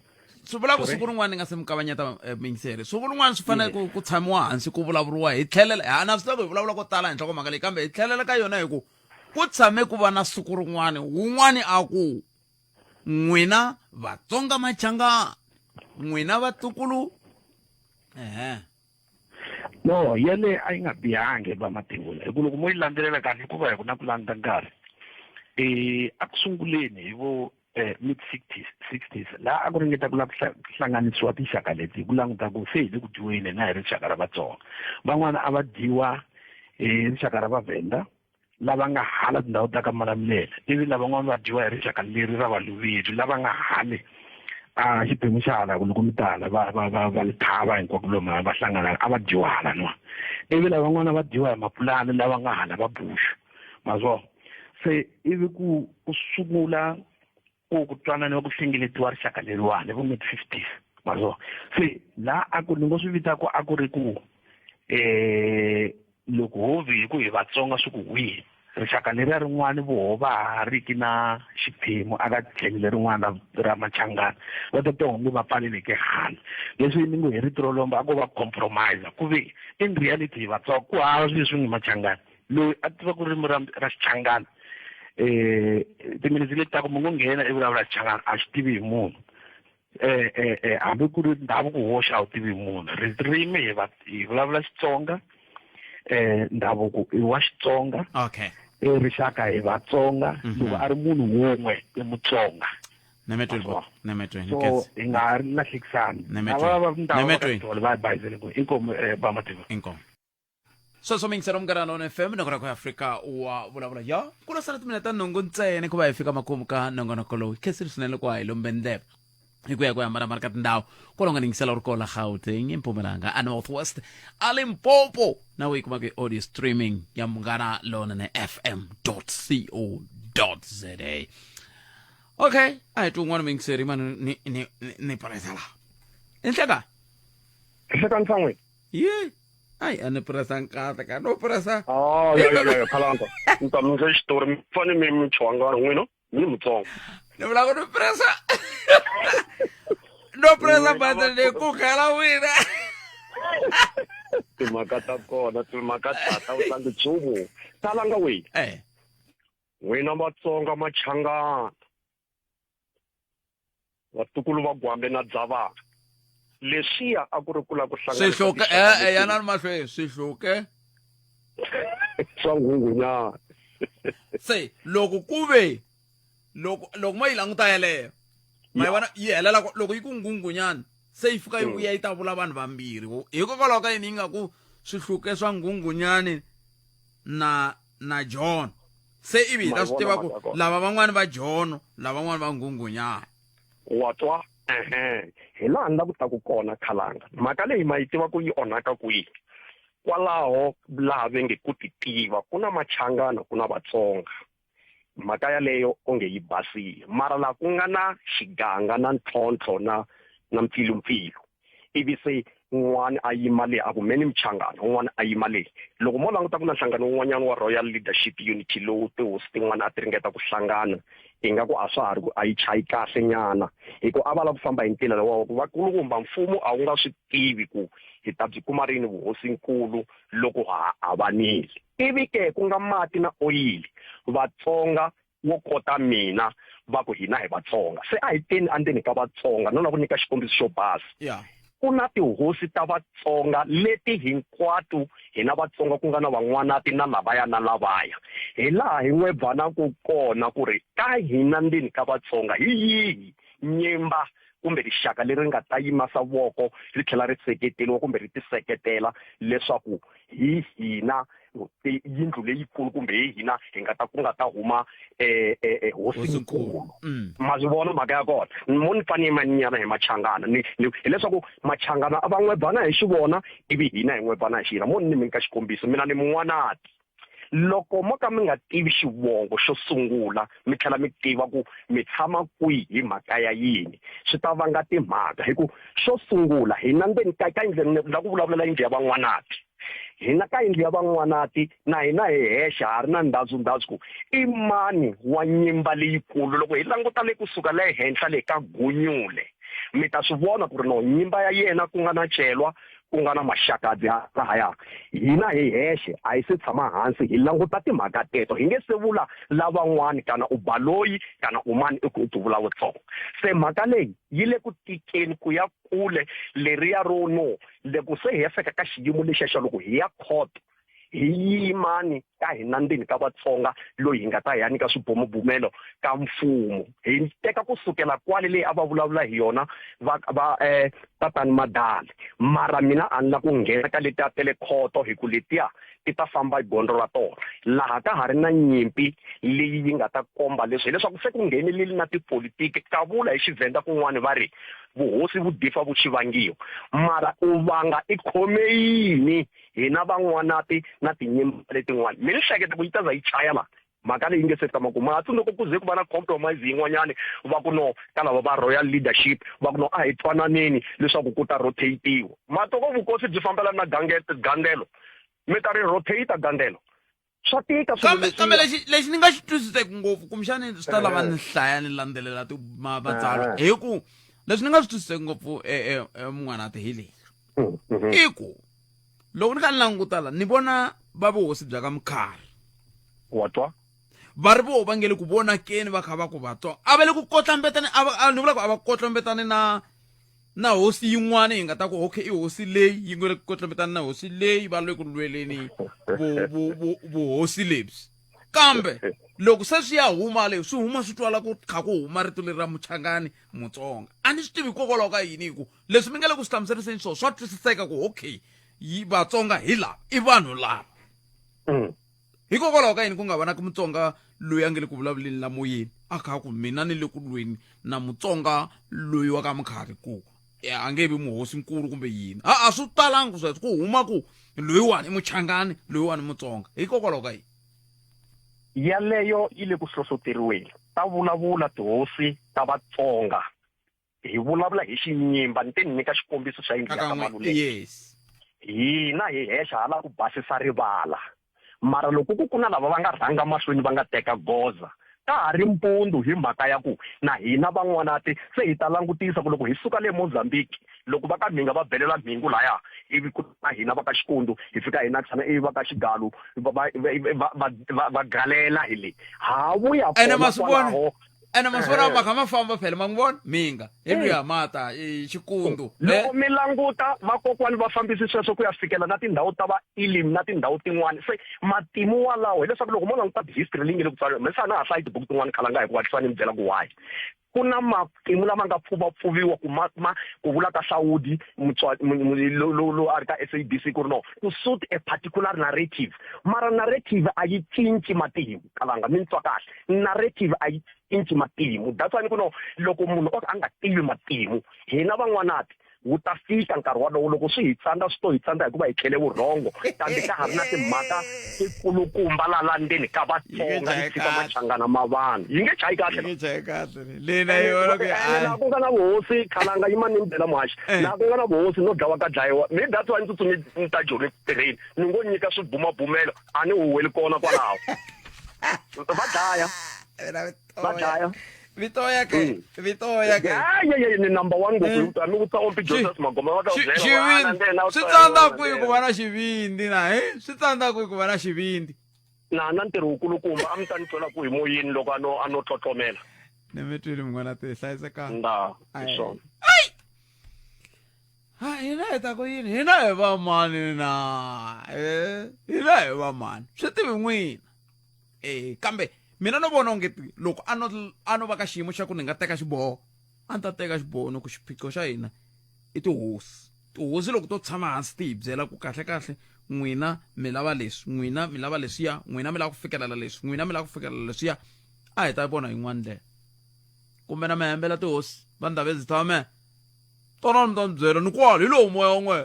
swi vula ku siku rin'wana ni nga se mi kavanyeta eh, miyingiseri siku rin'wana swi fanele ku tshamiwa hansi ku vulavuriwa hi tlhelela ha na swi tiva ku hi vulavula ko tala hi nhlokomhaka leyi kambe hi tlhelela ka yona hi ku ku tshame ku va na siku rin'wana wun'wani a ku n'wina Vatsonga Machangana n'wina vatukulu ehe no yale a yi nga bihangi va mativula hi ku loko mo yi landzelela kahle hikuva hi ku na ku landza nkarhi um a ku sunguleni hi vo eh, mid 60s 60s laha a ku ringeta ku lava ku hlanganisiwa tinxaka leti hi ku languta ku se hi le ku dyiweni na hi rixaka ra Vatsonga van'wana a va dyiwa hi rixaka ra Vavhenda lava nga hala tindhawu ta ka Malamulele ivi lavan'wana va dyiwa hi rixaka leri ra Valuveri lava nga hale a xiphemu xa hala loko mi ta hala va va va va lithava hinkwako lomu va hlangana a va dyiwa hala nwa ivi lavan'wana va dyiwa hi mapulani lava nga hala va buxu ma swi vona se ivi ku ku sungula ku ku twananiwa ku hlengeletiwa rixaka leriwani vo mid fifties ma swi vona se laha a ku ni ngo swi vita ku a ku ri ku eh loko ho vi hi ku hi Vatsonga swi ku wihi rixaka leriya rin'wana voho va ha riki na xiphemu aka tlhelo lerin'wana ra Machangana va ta twa onge va pfaleleke hala leswi ni ngo hi rito ro lomba a ko va compromise ku ve in reality hi Vatsonga ku hava swilo leswi nge Machangana loyi a tivaka ririmi ra ra Xichangana eh timinetse leti taku mi ngo nghena i vulavula Xichangana a xi tivi hi munhu eh eh eh hambi ku ri ndhavuko woxe a wu tivi munhu ririmi hi va hi vulavula Xitsonga eh ndhavuko i wa Xitsonga okay e rixaka hi Vatsonga loko a ri munhu wun'we i Mutsonga Nemetweni bo nemetweni so hi nga ri lahlekisani Nemetweni. va bayizele ku inkomu eh, va mativa inkomu sweswo mingiselo munghana lona fm noko ra afrika wa vulavula ya ku lo sala timinete ta nhungu ntsena ku va hi fika makumu ka nongonoko lowu khensile swinene loko hi lombe ndleve hi ku ya ku hambanahambana ka tindhawu kwalaho nga ningisela u ri kona gauteng empumalanga a north west a limpopo na u yi kumaka hi audio streaming ya munghana lonene fm co za okay a hi twi un'wana muyingiseri mani ni ni ni- ni presa laha i nhleka nhlekani san'wini ye ayi a ni presa nkata ka no presa Ah, ya ya ya khalanga ni ta mi nyika xitori mi fane mi mi chwangana n'wina mi ni mutsonga ni vula ku ni presa no presa button leyi ku khala wina timhaka ta kona timhaka tata u tlangi nchumu talanga wena eh n'wina vatsonga machangana vatukulu va gwambe na dzavana leswiya a ku ri ku lava ku hlanganisa swihluke tinxaka e-e leti- yana ni mahlweni swihluke swa nghunghunyana se loko ku ve loko loko mo yi languta yeleyo ma yi vona yi helela ku- loko yi ku nghunghunyana se yi fika yi vuya yi ta vula vanhu vambirhi hikokwalaho ka yini yi nga ku swihluke swa nghunghunyani na na John se ivi hi ta swi tiva ku lava van'wani va John lavan'wani va nghunghunyana wa twa ehe hi laha ni la ku taku kona khalanga mhaka leyi ma yi tiva ku yi onhaka kwihi kwalaho laha ve nge ku ti tiva ku na machangana ku na vatsonga mhaka yaleyo onge yi basile mara laha ku nga na xiganga na ntlhontlho na na mpfilumpfilu ivi se un'wana a yima le a ku me ni muchangana un'wana a yima le loko mo languta ku na nhlangano wun'wanyana wa royal leadership unity lowu tihosi tin'wana a ti ringeta ku hlangana ingaku a swa ha ri ku a yi chayi kahle nyana hi ku a va lava ku famba hi ntila lowa ku vakulukumba mfumo a wu nga swi tivi ku hi ta byi kuma rini vuhosinkulu loko ha avanile ivi ke ku nga mati na oyili vatsonga wo kota mina va ku hina hi vatsonga se a hi teni endzeni ka vatsonga no lava ku nyika xikombiso xo basa yeah ku na tihosi ta vatsonga leti hinkwato hina vatsonga ku nga na van'wanati na lavaya na lavaya hi laha hi n'we banaku kona ku ri ka hina ndzeni ka vatsonga hi yihi nyimba kumbe rixaka leri nga ta yimasa voko ri tlhela ri seketeriwa kumbe ri tiseketela leswaku hi hina yindlu leyikulu kumbe hi hina hi nga ta ku nga ta huma eh, eh, eh, hosinkulu ma swi vona mhaka ya kona mo ni fane yimanyana hi machangana ni hileswaku machangana a va n'we bana hi xivona ivi hina hi n'we bana hi xina mo ni mi nyika xikombiso mina ni mun'wanati loko mo ka mi nga tivi xivongo xo sungula mi tlhela mi tiva ku mi tshama kwihi hi mhaka ya yini swi ta vanga timhaka hi ku xo sungula hina ndzeni ka ka yindlu ni la ku vulavulela yindlu ya van'wanati hina ka yindlu ya van'wanati na hina hi hexe ha ri na ndhazundhazu ku i mani wa nyimba leyikulu loko hi languta le kusuka le henhla le ka gunyule mi ta swi vona ku ri no nyimba ya yena ku nga na celwa ku nga na maxakadzi lahaya hina hi hexe a hi se tshama hansi hi languta timhaka teto hi nge se vula lavan'wani kana u baloyi kana u mani i ku u tivula wutsongo se mhaka leyi yi le ku tikeni ku ya kule leriya ro no loko se hi ya fika ka xiyimo lexiya xa loko hi ya court hi yimani ka hina ndzeni ka vatsonga loyi hi nga ta hi ya nyika swibumabumelo ka mfumo hi teka kusukela kwale leyi a va vulavula hi yona va va eh tatani madali mara mina a ni la ku nghena ka letiya ta le khoto hi ku letiya ti ta famba gondzo ra tona laha ka ha ri na nyimpi leyi yi nga ta komba leswi hileswaku se ku ngheneleli na tipolitiki kavula hi xivhenda kun'wani va ri vuhosi vu difa vu xivangiwa mara u vanga i khome yini hina van'wanati na tinyimba letin'wana mi ni hleketa ku yi ta za yi chaya la mhaka leyi nge se tama ku ma tsundzuka ku ze ku va na compromise yin'wanyani va ku no ka lava va royal leadership va ku no a hi twananeni leswaku ku ta rotate-iwa matoko vukosi byi fambelana na gandelo mi ta ri rotate gandelo swa tika swilo kambe kambe leswiya. lexi lexi ni nga xi twisiseki ngopfu kumbexani swi ta lava ni hlaya ni landzelela ti ma- matsalwa hi ku leswi ni nga swi twisiseki ngopfu eh, eh, eh, mun'wanati hi leswi i ku loko ni kha ni languta la ni vona va vuhosi bya ka mkhari wa twa va ri voho va nge le ku vonakeni va kha va ku vatsonga a va le ku kotlambetani a va a ni vula ku a va kotlombetani na na hosi yin'wana hi nga ta ku okay i hosi leyi yi nga le ku kotlambetani na hosi leyi va le ku lweleni vuhosi lebyi kambe loko se swi ya huma le swi huma swi twala ku kha ku huma rito leri ra muchangani mutsonga a ni swi tivi hikokwalaho ka yini hi ku leswi mi nga le ku swi hlamuseriseni swona swa twisiseka ku okay yi vatsonga hi lava i vanhu lava Hikokwalaho ka yini ku nga va na Mutsonga loyi a nge le ku vulavuleni la moyeni a kha a ku mina ni le ku lweni na Mutsonga loyi wa ka Mkhari ku a nge vi muhosinkulu kumbe yini? A a swi talangi sweswo ku huma ku loyiwani i Muchangani loyiwani i Mutsonga. Hikokwalaho ka yini? Yaleyo yi le ku hlohloteriweni. Ta vulavula tihosi ta Vatsonga. Hi vulavula hi xinyimba, ni te ni nyika xikombiso xa yindlu ya ka Maluleke. Yes. Hina hi hexe ha lava ku basisa rivala. Mara loko ku ku na lava va nga rhanga mahlweni va nga teka goza, ka ha ri mpundu hi mhaka ya ku na hina van'wanati se hi ta langutisa ku loko hi suka le Mozambique, loko va ka Mhinga va belela mhingu laya, ivi ku ta hina va ka Xikundu hi fika hi nakisana ivi va ka Xigalu va, va, va, va, va, va galela hi le. Ha vuya Ene kona ma swi vona? kwalaho. Ene ma swi vona Ehe. ma kha ma famba phela ma n'wi vona minga hi luya mata i xikundu Loko mi languta vakokwani va fambisi sweswo ku ya fikela na tindhawu ta va Elim na tindhawu tin'wana se matimu walawo hileswaku loko mo languta history leyi nge le ku tsariweni me se a na ha hlayi tibuku tin'wana khalanga hi ku hatlisa ni mi byela ku why ku na matimu lama nga pfuvapfuviwa ku ma, ma ku vula ka Saudi mutswa lo lo lo a ri ka SABC ku ri no ku suit a particular narrative mara narrative a yi cinci matimu kalanga mi ni twa kahle narrative a yi cinci matimu that's why ni ku no loko munhu o ka a nga tivi matimu hina van'wanati wu ta fika nkarhi walowo loko swi hi tsandza swi to hi tsandza hikuva hi tlele vurhongo kambe ka ha ri na timhaka tikulukumba la la ndzeni ka Vatsonga ni tshika machangana ma vanhu yi nge chayi kahle yi nge chayi kahle leyi na yona ku ene laha ku nga na vuhosi khalanga yima ni mi byela muhaxi laha ku nga na vuhosi no dlawa ka dlayiwa mi that's why ni tsutsumi ni ta joni tirheni ni ngo nyika swibumabumelo a ni huweli kona kwalaho va dlaya va dlaya vito ya ke vito ya ke ya ya ni number 1 ngopfu mm. mi vutisa ompi Joseph Magoma va ta byela xivindi swi tsandza kwihi ku va na xivindi na he swi tsandza kwihi ku va na xivindi na na ntirho wukulukumba a mi ta ni twela ku hi moyeni loko a no a no tlotlomela ni mi twile munghana te hlayisekanga nda hi swona Ha, hina hi ta ku yini hina hi va mani na eh, hina hi va mani swi tivi n'wina eh kambe mina no vona onge loko a no a no va ka xiyimo xa ku ni nga teka xiboho a ni ta teka xiboho ni ku xiphiqo xa hina i tihosi tihosi loko to tshama hansi ti hi byela ku kahle kahle n'wina mi lava leswi n'wina mi lava leswiya n'wina mi lava ku fikelela leswi n'wina mi lava ku fikelela leswiya a hi ta vona yin'wana ndlela kumbe na mi hembela tihosi va ndhawu ezithame tona mi ta mi byela ni kwala hi lowu moya wa n'we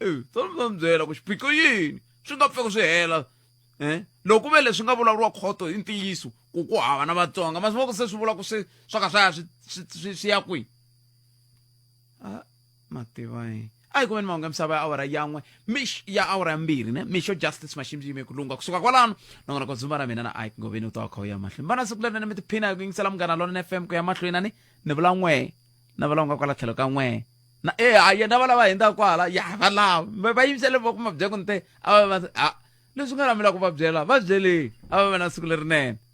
e tona mi ta mi byela ku xiphiqo yini swi nga pfeka swi hela um loko ku ve leswi nga vulavuriwa khoto i ntiyiso ku ku hava na vatsonga masi ku se swi vula ku swi swa ka swa ya swi swi ya kwihi a mativa yi a hi kumeni mahungu ya misava ya awara yan'we mix ya awara ya mbirhi ne mixo justice mashimzi yime ku lunga kusuka kwalano nongonoko dzumba ra mina na ike ngoveni u ta wa kha u ya mahlweni vana siku lerinene mi tiphina hi ku yingisela munghana lonene fm ku ya mahlweni ani ni vula n'we na va lava nga kwala tlhelo ka n'we na e ha yena va lava hindza kwala ya va lava va va yimisele voko mabyeko nte a va va a leswi nga la mi lava ku va byela va byeleni a va ve na siku lerinene.